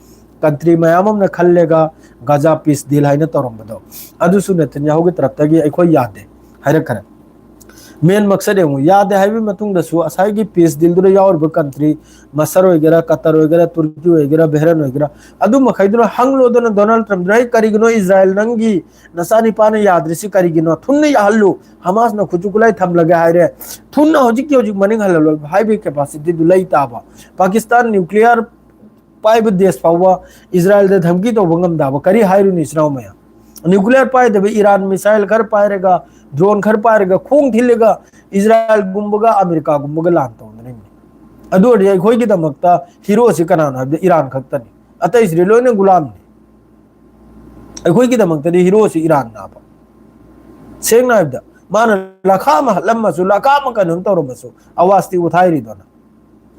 ꯀꯟꯇ꯭ꯔꯤ ꯃꯌꯥꯝ ꯑꯃꯅ ꯈꯜꯂꯦꯒ ꯒꯖꯥ ꯄꯤꯁ ꯗꯤꯜ ꯍꯥꯏꯅ ꯇꯧꯔꯝꯕꯗꯣ, ꯑꯗꯨꯁꯨ ꯅꯦꯇꯟꯌꯥꯍꯨꯒꯤ ꯇꯔꯞꯇꯒꯤ ꯑꯩꯈꯣꯏ ꯌꯥꯗꯦ ꯍꯥꯏꯔꯛꯈ꯭ꯔꯦ꯫ ꯃꯦꯟ ꯃꯛꯁꯗ ꯌꯦꯡꯉꯨ, ꯌꯥꯗꯦ ꯍꯥꯏꯕꯒꯤ ꯃꯇꯨꯡꯗꯁꯨ ꯉꯁꯥꯏꯒꯤ ꯄꯤꯁ ꯗꯤꯜꯗꯨꯗ ꯌꯥꯎꯔꯤꯕ ꯀꯟꯇ꯭ꯔꯤ, ꯃꯁꯔ ꯑꯣꯏꯒꯦꯔꯥ, ꯀꯇꯔ ꯑꯣꯏꯒꯦꯔꯥ, ꯇꯨꯔꯀꯤ ꯑꯣꯏꯒꯦꯔꯥ, ꯕꯦꯍꯔꯟ ꯑꯣꯏꯒꯦꯔꯥ, ꯑꯗꯨ ꯃꯈꯩꯗꯨꯅ ꯍꯪꯂꯣꯗꯅ ꯗꯣꯅꯥꯜꯗ ꯇ꯭ꯔꯝꯞꯇ, "ꯑꯩ ꯀꯔꯤꯒꯤꯅꯣ ꯏꯖꯔꯥꯏꯜ ꯅꯪꯒꯤ ꯅꯆꯥꯅꯤꯄꯥꯅ ꯌꯥꯗ꯭ꯔꯤꯁꯤ ꯀꯔꯤꯒꯤꯅꯣ? ꯊꯨꯅ ꯌꯥꯍꯜꯂꯨ, ꯍꯃꯥꯁꯅ ꯈꯨꯠꯁꯨ ꯈꯨꯠꯂꯥꯏ ꯊꯝꯂꯒꯦ ꯍꯥꯏꯔꯦ, ꯊꯨꯅ ꯍꯧꯖꯤꯛꯀꯤ ꯍꯧꯖꯤꯛ ꯃꯅꯤꯡ ꯍꯜꯍꯜꯂꯣ" ꯍꯥꯏꯕꯒꯤ ꯀꯦꯄꯥꯁꯤꯇꯤꯗꯨ ꯂꯩ ꯇꯥꯕ꯫ ꯄꯥꯀꯤꯁꯇꯥꯟ ꯅ꯭ꯌꯨꯀ꯭ꯂꯤꯌꯔ ꯄꯥꯏꯕ ꯗꯦꯁ ꯐꯥꯎꯕ ꯏꯖꯔꯥꯏꯜꯗ ꯙꯝꯀꯤ ꯇꯧꯕ ꯉꯝꯗꯕ ꯀꯔꯤ ꯍꯥꯏꯔꯨꯅꯤ, ꯏꯆꯤꯟ ꯏꯅꯥꯎ ꯃꯌꯥꯝ? ꯅ꯭ꯌꯨꯀ꯭ꯂꯤꯌꯔ ꯄꯥꯏꯗꯕ ꯏꯔꯥꯟ ꯃꯤꯁꯥꯏꯜ ꯈꯔ ꯄꯥꯏꯔꯒ, ꯗ꯭ꯔꯣꯟ ꯈꯔ ꯄꯥꯏꯔꯒ, ꯈꯣꯡ ꯊꯤꯜꯂꯒ ꯏꯖꯔꯥꯏꯜꯒꯨꯝꯕꯒ ꯑꯃꯦꯔꯤꯀꯥꯒꯨꯝꯕꯒ ꯂꯥꯟ ꯇꯧꯅꯔꯤꯕꯅꯤ꯫ ꯑꯗꯨ ꯑꯣꯏꯔꯗꯤ ꯑꯩꯈꯣꯏꯒꯤꯗꯃꯛꯇ ꯍꯤꯔꯣꯁꯤ ꯀꯅꯥꯅꯣ ꯍꯥꯏꯕꯗ ꯏꯔꯥꯟ ꯈꯛꯇꯅꯤ, ꯑꯇꯩꯁꯤꯗꯤ ꯂꯣꯏꯅ ꯒꯨꯂꯥꯝꯅꯤ꯫ ꯑꯩꯈꯣꯏꯒꯤꯗꯃꯛꯇꯗꯤ ꯍꯤꯔꯣꯁꯤ ꯏꯔꯥꯟꯅꯦꯕ꯫ ꯁꯦꯡꯅ ꯍꯥꯏꯕꯗ, ꯃꯥꯅ ꯂꯈꯥ ꯑꯃ ꯍꯠꯂꯝꯃꯁꯨ, ꯂꯈꯥ ꯑꯃ ꯀꯩꯅꯣꯝ ꯇꯧꯔꯝꯃꯁꯨ, ꯑꯋꯥꯖꯇꯤ ꯎꯊꯥꯏꯔꯤꯗꯣꯅ꯫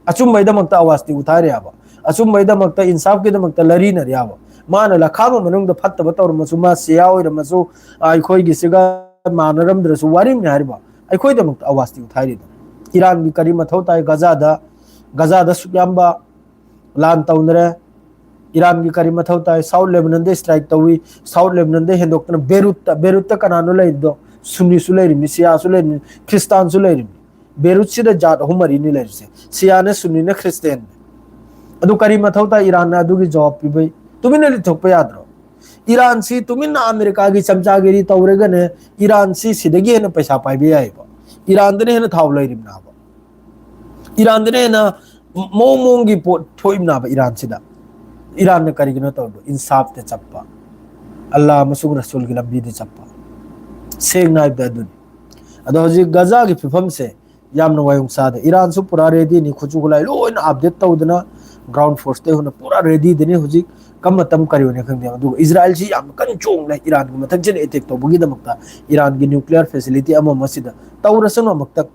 ꯑꯆꯨꯝꯕꯩꯗꯃꯛꯇ ꯑꯋꯥꯖꯇꯤ ꯎꯊꯥꯏꯔꯦꯕ꯫ ꯑꯆꯨꯝꯕꯩꯗꯃꯛꯇ, ꯏꯟꯁꯥꯐꯀꯤꯗꯃꯛꯇ ꯂꯔꯤꯅꯔꯦꯕ꯫ ꯃꯥꯅ ꯂꯈꯥ ꯑꯃ ꯃꯅꯨꯡꯗ ꯐꯠꯇꯕ ꯇꯧꯔꯝꯃꯁꯨ, ꯃꯥ ꯁꯤꯌꯥ ꯑꯣꯏꯔꯝꯃꯁꯨ, ꯑꯩꯈꯣꯏꯒꯤꯁꯤꯒ ꯃꯥꯟꯅꯔꯝꯗ꯭ꯔꯁꯨ, ꯋꯥꯔꯤꯅꯤ ꯍꯥꯏꯔꯤꯕ꯫ ꯑꯩꯈꯣꯏꯗꯃꯛꯇ ꯑꯋꯥꯖꯇꯤ ꯎꯊꯥꯏꯔꯤꯗꯣ꯫ ꯏꯔꯥꯟꯒꯤ ꯀꯔꯤ ꯃꯊꯧ ꯇꯥꯏ ꯒꯖꯥꯗ? ꯒꯖꯥꯗ ꯁꯨꯛ ꯌꯥꯝꯕ ꯂꯥꯟ ꯇꯧꯅꯔꯦ꯫ ꯏꯔꯥꯟꯒꯤ ꯀꯔꯤ ꯃꯊꯧ ꯇꯥꯏ? ꯁꯥꯎꯠ ꯂꯦꯕꯅꯟꯗ ꯁ꯭ꯇ꯭ꯔꯥꯏꯛ ꯇꯧꯏ꯫ ꯁꯥꯎꯠ ꯂꯦꯕꯅꯟꯗ ꯍꯦꯟꯗꯣꯛꯇꯅ ꯕꯦꯔꯨꯠꯇ, ꯕꯦꯔꯨꯠꯇ ꯀꯅꯥꯅꯣ ꯂꯩꯔꯤꯗꯣ? ꯁꯨꯟꯅꯤꯁꯨ ꯂꯩꯔꯤꯕꯅꯤ, ꯁꯤꯌꯥꯁꯨ ꯂꯩꯔꯤꯕꯅꯤ, ꯈ꯭ꯔꯤꯁꯇꯥꯟꯁꯨ ꯂꯩꯔꯤꯕꯅꯤ꯫ ꯕꯦꯔꯨꯠꯁꯤꯗ ꯖꯥꯠ ꯑꯍꯨꯝ ꯃꯔꯤꯅꯤ ꯂꯩꯔꯤꯁꯦ, ꯁꯤꯌꯥꯅꯦ, ꯁꯨꯟꯅꯤꯅꯦ, ꯈ꯭ꯔꯤꯁꯇꯦꯟꯅꯦ꯫ ꯑꯗꯨ ꯀꯔꯤ ꯃꯊꯧ ꯇꯥꯏ ꯏꯔꯥꯟꯅ ꯑꯗꯨꯒꯤ ꯖꯋꯥꯕ ꯄꯤꯕꯩ? ꯇꯨꯃꯤꯟꯅ ꯂꯩꯊꯣꯛꯄ ꯌꯥꯗ꯭ꯔꯣ? ꯏꯔꯥꯟꯁꯤ ꯇꯨꯃꯤꯟꯅ ꯑꯃꯦꯔꯤꯀꯥꯒꯤ ꯆꯝꯆꯥꯒꯤꯔꯤ ꯇꯧꯔꯒꯅꯦ, ꯏꯔꯥꯟꯁꯤ ꯁꯤꯗꯒꯤ ꯍꯦꯟꯅ ꯄꯩꯁꯥ ꯄꯥꯏꯕ ꯌꯥꯏꯑꯕ꯫ ꯏꯔꯥꯟꯗꯅ ꯍꯦꯟꯅ ꯊꯥꯎ ꯂꯩꯔꯤꯕꯅꯦꯕ꯫ ꯏꯔꯥꯟꯗꯅ ꯍꯦꯟꯅ ꯃꯑꯣꯡ ꯃꯑꯣꯡꯒꯤ ꯄꯣꯠ ꯊꯣꯛꯏꯕꯅꯦꯕ ꯏꯔꯥꯟꯁꯤꯗ꯫ ꯏꯔꯥꯟꯅ ꯀꯔꯤꯒꯤꯅꯣ ꯇꯧꯔꯤꯗꯣ? ꯏꯟꯁꯥꯐꯇ ꯆꯠꯄ, ꯑꯜꯂꯥ ꯑꯃꯁꯨꯡ ꯔꯁꯨꯜꯒꯤ ꯂꯝꯕꯤꯗ ꯆꯠꯄ꯫ ꯁꯦꯡꯅ ꯍꯥꯏꯕꯗ ꯑꯗꯨꯅꯤ꯫ ꯑꯗꯣ ꯍꯧꯖꯤꯛ ꯒꯖꯥꯒꯤ ꯐꯤꯕꯝꯁꯦ ꯌꯥꯝꯅ ꯋꯥꯌꯣꯡ ꯆꯥꯗꯦ꯫ ꯏꯔꯥꯟꯁꯨ ꯄꯨꯔꯥ ꯔꯦꯗꯤꯅꯤ, ꯈꯨꯠꯁꯨ ꯈꯨꯠꯂꯥꯏ ꯂꯣꯏꯅ ꯑꯞꯗꯦꯠ ꯇꯧꯗꯅ, ꯒ꯭ꯔꯥꯎꯟ ꯐꯣꯔꯁꯇꯩ ꯍꯧꯅ ꯄꯨꯔꯥ ꯔꯦꯗꯤꯗꯅꯤ ꯍꯧꯖꯤꯛ꯫ ꯀꯔꯝꯕ ꯃꯇꯝ ꯀꯔꯤ ꯑꯣꯏꯅ ꯈꯪꯗꯦ꯫ ꯑꯗꯨꯒ ꯏꯖꯔꯥꯏꯜꯁꯤ ꯌꯥꯝ ꯀꯟꯅ ꯆꯣꯡꯂꯦ ꯏꯔꯥꯟꯒꯤ ꯃꯊꯛꯁꯤꯗ ꯑꯦꯇꯦꯛ ꯇꯧꯕꯒꯤꯗꯃꯛꯇ꯫ ꯏꯔꯥꯟꯒꯤ ꯅ꯭ꯌꯨꯀ꯭ꯂꯤꯌꯔ ꯐꯦꯁꯤꯂꯤꯇꯤ ꯑꯃ ꯑꯃꯁꯤꯗ ꯇꯧꯔꯁꯅꯨ, ꯑꯃꯨꯛꯇ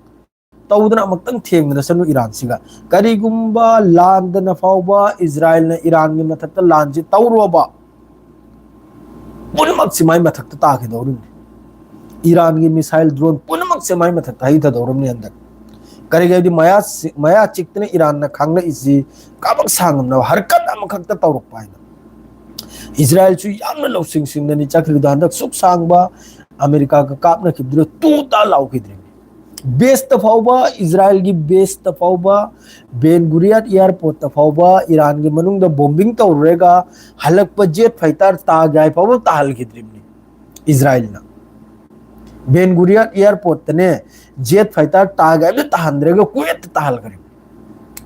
ꯇꯧꯗꯅ ꯑꯃꯨꯛꯇꯪ ꯊꯦꯡꯅꯔꯁꯅꯨ ꯏꯔꯥꯟꯁꯤꯒ꯫ ꯀꯔꯤꯒꯨꯝꯕ ꯂꯥꯟꯗꯅ ꯐꯥꯎꯕ ꯏꯖꯔꯥꯏꯜꯅ ꯏꯔꯥꯟꯒꯤ ꯃꯊꯛꯇ ꯂꯥꯟꯁꯤ ꯇꯧꯔꯨꯔꯕ, ꯄꯨꯝꯅꯃꯛꯁꯤ ꯃꯥꯏ ꯃꯊꯛꯇ ꯇꯥꯈꯤꯗꯧꯔꯤꯕꯅꯤ꯫ ꯏꯔꯥꯟꯒꯤ ꯃꯤꯁꯥꯏꯜ, ꯗ꯭ꯔꯣꯟ ꯄꯨꯝꯅꯃꯛꯁꯦ ꯃꯥꯏ ꯃꯊꯛꯇ ꯍꯩꯊꯗꯧꯔꯤꯕꯅꯤ ꯍꯟꯗꯛ꯫ ꯀꯔꯤꯒꯤ ꯍꯥꯏꯗꯤ ꯃꯌꯥ ꯆꯤ-, ꯃꯌꯥ ꯆꯤꯛꯇꯅ ꯏꯔꯥꯟꯅ ꯈꯥꯡꯂꯛꯏꯁꯤ ꯀꯥꯕꯛ ꯁꯥꯡꯉꯝꯅꯕ ꯍꯔꯀꯠ ꯑꯃꯈꯛꯇ ꯇꯧꯔꯛꯄ ꯍꯥꯏꯅ꯫ ꯏꯖꯔꯥꯏꯜꯁꯨ ꯌꯥꯝꯅ ꯂꯧꯁꯤꯡ ꯁꯤꯡꯗꯅꯤ ꯆꯠꯈ꯭ꯔꯤꯗꯣ꯫ ꯍꯟꯗꯛ ꯁꯨꯛ ꯁꯥꯡꯕ ꯑꯃꯦꯔꯤꯀꯥꯒ ꯀꯥꯞꯅꯈꯤꯕꯗꯨꯗ ꯇꯨ ꯇꯥ ꯂꯥꯎꯈꯤꯗ꯭ꯔꯤꯕꯅꯤ꯫ ꯕꯦꯁꯇ ꯐꯥꯎꯕ, ꯏꯖꯔꯥꯏꯜꯒꯤ ꯕꯦꯁꯇ ꯐꯥꯎꯕ, ꯕꯦꯟ ꯒꯨꯔꯤꯌꯥꯠ ꯑꯦꯌꯥꯔꯄꯣꯔꯠꯇ ꯐꯥꯎꯕ ꯏꯔꯥꯟꯒꯤ ꯃꯅꯨꯡꯗ ꯕꯣꯝꯕꯤꯡ ꯇꯧꯔꯨꯔꯒ ꯍꯜꯂꯛꯄ ꯖꯦꯠ ꯐꯥꯏꯇꯔ ꯇꯥꯒꯦ ꯍꯥꯏ ꯐꯥꯎꯕ ꯇꯥꯍꯜꯈꯤꯗ꯭ꯔꯤꯕꯅꯤ ꯏꯖꯔꯥꯏꯜꯅ꯫ ꯕꯦꯟ ꯒꯨꯔꯤꯌꯥꯠ ꯑꯦꯌꯥꯔꯄꯣꯔꯠꯇꯅꯦ ꯖꯦꯠ ꯐꯥꯏꯇꯔ ꯇꯥꯒꯦ ꯍꯥꯏꯕꯗ ꯇꯥꯍꯟꯗ꯭ꯔꯒ ꯀꯨꯋꯦꯠꯇ ꯇꯥꯍꯜꯈ꯭ꯔꯦ꯫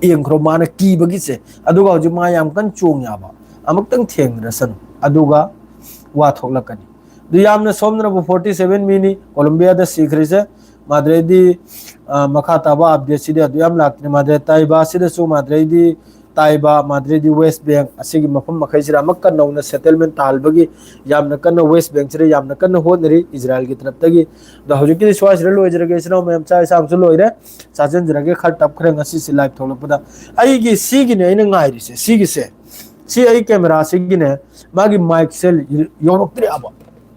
ꯌꯦꯡꯈ꯭ꯔꯣ ꯃꯥꯅ ꯀꯤꯕꯒꯤꯁꯦ꯫ ꯑꯗꯨꯒ ꯍꯧꯖꯤꯛ ꯃꯥ ꯌꯥꯝ ꯀꯟꯅ ꯆꯣꯡ ꯌꯥꯕ꯫ ꯑꯃꯨꯛꯇꯪ ꯊꯦꯡꯅꯔꯁꯅꯨ, ꯑꯗꯨꯒ ꯋꯥ ꯊꯣꯛꯂꯛꯀꯅꯤ꯫ ꯑꯗꯨ ꯌꯥꯝꯅ ꯁꯣꯝꯗꯅꯕꯨ ꯐꯣꯔꯇꯤ ꯁꯚꯦꯟ ꯃꯤꯅꯤ ꯀꯣꯂꯝꯕꯤꯌꯥꯗ ꯁꯤꯈ꯭ꯔꯤꯁꯦ꯫ ꯃꯥꯗ꯭ꯔꯩꯗꯤ, ꯑ, ꯃꯈꯥ ꯇꯥꯕ ꯑꯞꯗꯦꯠꯁꯤꯗꯤ ꯑꯗꯨ ꯌꯥꯝ ꯂꯥꯛꯇ꯭ꯔꯦ꯫ ꯃꯥꯗ꯭ꯔꯩ ꯇꯥꯏꯕꯥꯁꯤꯗꯁꯨ ꯃꯥꯗ꯭ꯔꯩꯗꯤ ꯇꯥꯏꯕ, ꯃꯥꯗ꯭ꯔꯩꯗꯤ ꯋꯦꯁ ꯕꯦꯡ, ꯑꯁꯤꯒꯤ ꯃꯐꯝ ꯃꯈꯩꯁꯤꯗ ꯑꯃꯨꯛꯀ ꯅꯧꯅ ꯁꯦꯇꯜꯃꯦꯟ ꯇꯥꯍꯜꯕꯒꯤ ꯌꯥꯝꯅ ꯀꯟꯅ ꯋꯦꯁ ꯕꯦꯡꯁꯤꯗ ꯌꯥꯝꯅ ꯀꯟꯅ ꯍꯣꯠꯅꯔꯤ ꯏꯖꯔꯥꯏꯜꯒꯤ ꯇꯔꯞꯇꯒꯤ꯫ ꯑꯗꯣ ꯍꯧꯖꯤꯛꯀꯤꯗꯤ ꯁ꯭ꯋꯥꯏꯁꯤꯗ ꯂꯣꯏꯖꯔꯒꯦ꯫ ꯏꯆꯤꯟ ꯏꯅꯥꯎ ꯃꯌꯥꯝ ꯆꯥꯛ ꯏꯟꯁꯥꯡꯁꯨ ꯂꯣꯏꯔꯦ, ꯆꯥꯁꯤꯟꯖꯔꯒꯦ꯫ ꯈꯔ ꯇꯞꯈ꯭ꯔꯦ ꯉꯁꯤꯁꯦ ꯂꯥꯏꯚ ꯊꯣꯛꯂꯛꯄꯗ꯫ ꯑꯩꯒꯤ ꯁꯤꯒꯤꯅꯦ ꯑꯩꯅ ꯉꯥꯏꯔꯤꯁꯦ, ꯁꯤꯒꯤꯁꯦ꯫ ꯁꯤ ꯑꯩ ꯀꯦꯃꯦꯔꯥꯁꯤꯒꯤꯅꯦ, ꯃꯥꯒꯤ ꯃꯥꯏꯛꯁꯦ ꯌꯧꯔꯛꯇ꯭ꯔꯦꯕ꯫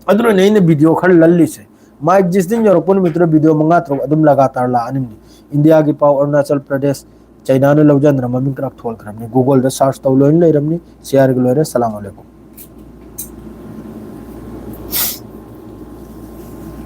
ꯑꯗꯨꯅꯅꯦ ꯑꯩꯅ ꯚꯤꯗꯤꯑꯣ ꯈꯔ ꯂꯜꯂꯤꯁꯦ꯫ ꯃꯥꯏꯛ ꯖꯤꯁꯇꯤꯟ ꯌꯧꯔꯛꯄ ꯅꯨꯃꯤꯠꯇꯨꯗ ꯚꯤꯗꯤꯑꯣ ꯃꯉꯥ ꯇꯔꯨꯛ ꯑꯗꯨꯝ ꯂꯒꯥꯇꯥꯔ ꯂꯥꯛꯑꯅꯤꯕꯅꯤ꯫ ꯏꯟꯗꯤꯌꯥꯒꯤ ꯄꯥꯎ, ꯑꯔꯨꯅꯥꯆꯜ ꯄ꯭ꯔꯗꯦꯁ, ꯆꯩꯅꯥꯅ ꯂꯧꯖꯗꯅ ꯃꯃꯤꯡ ꯈꯔ ꯊꯣꯜꯈ꯭ꯔꯕꯅꯤ꯫ Google-ꯗ search ꯇꯧ ꯂꯣꯏꯅ ꯂꯩꯔꯝꯅꯤ꯫ ꯁꯤ ꯍꯥꯏꯔꯒ ꯂꯣꯏꯔꯦ꯫ ꯁꯂꯥꯝ ꯑꯂꯩꯀꯨꯝ꯫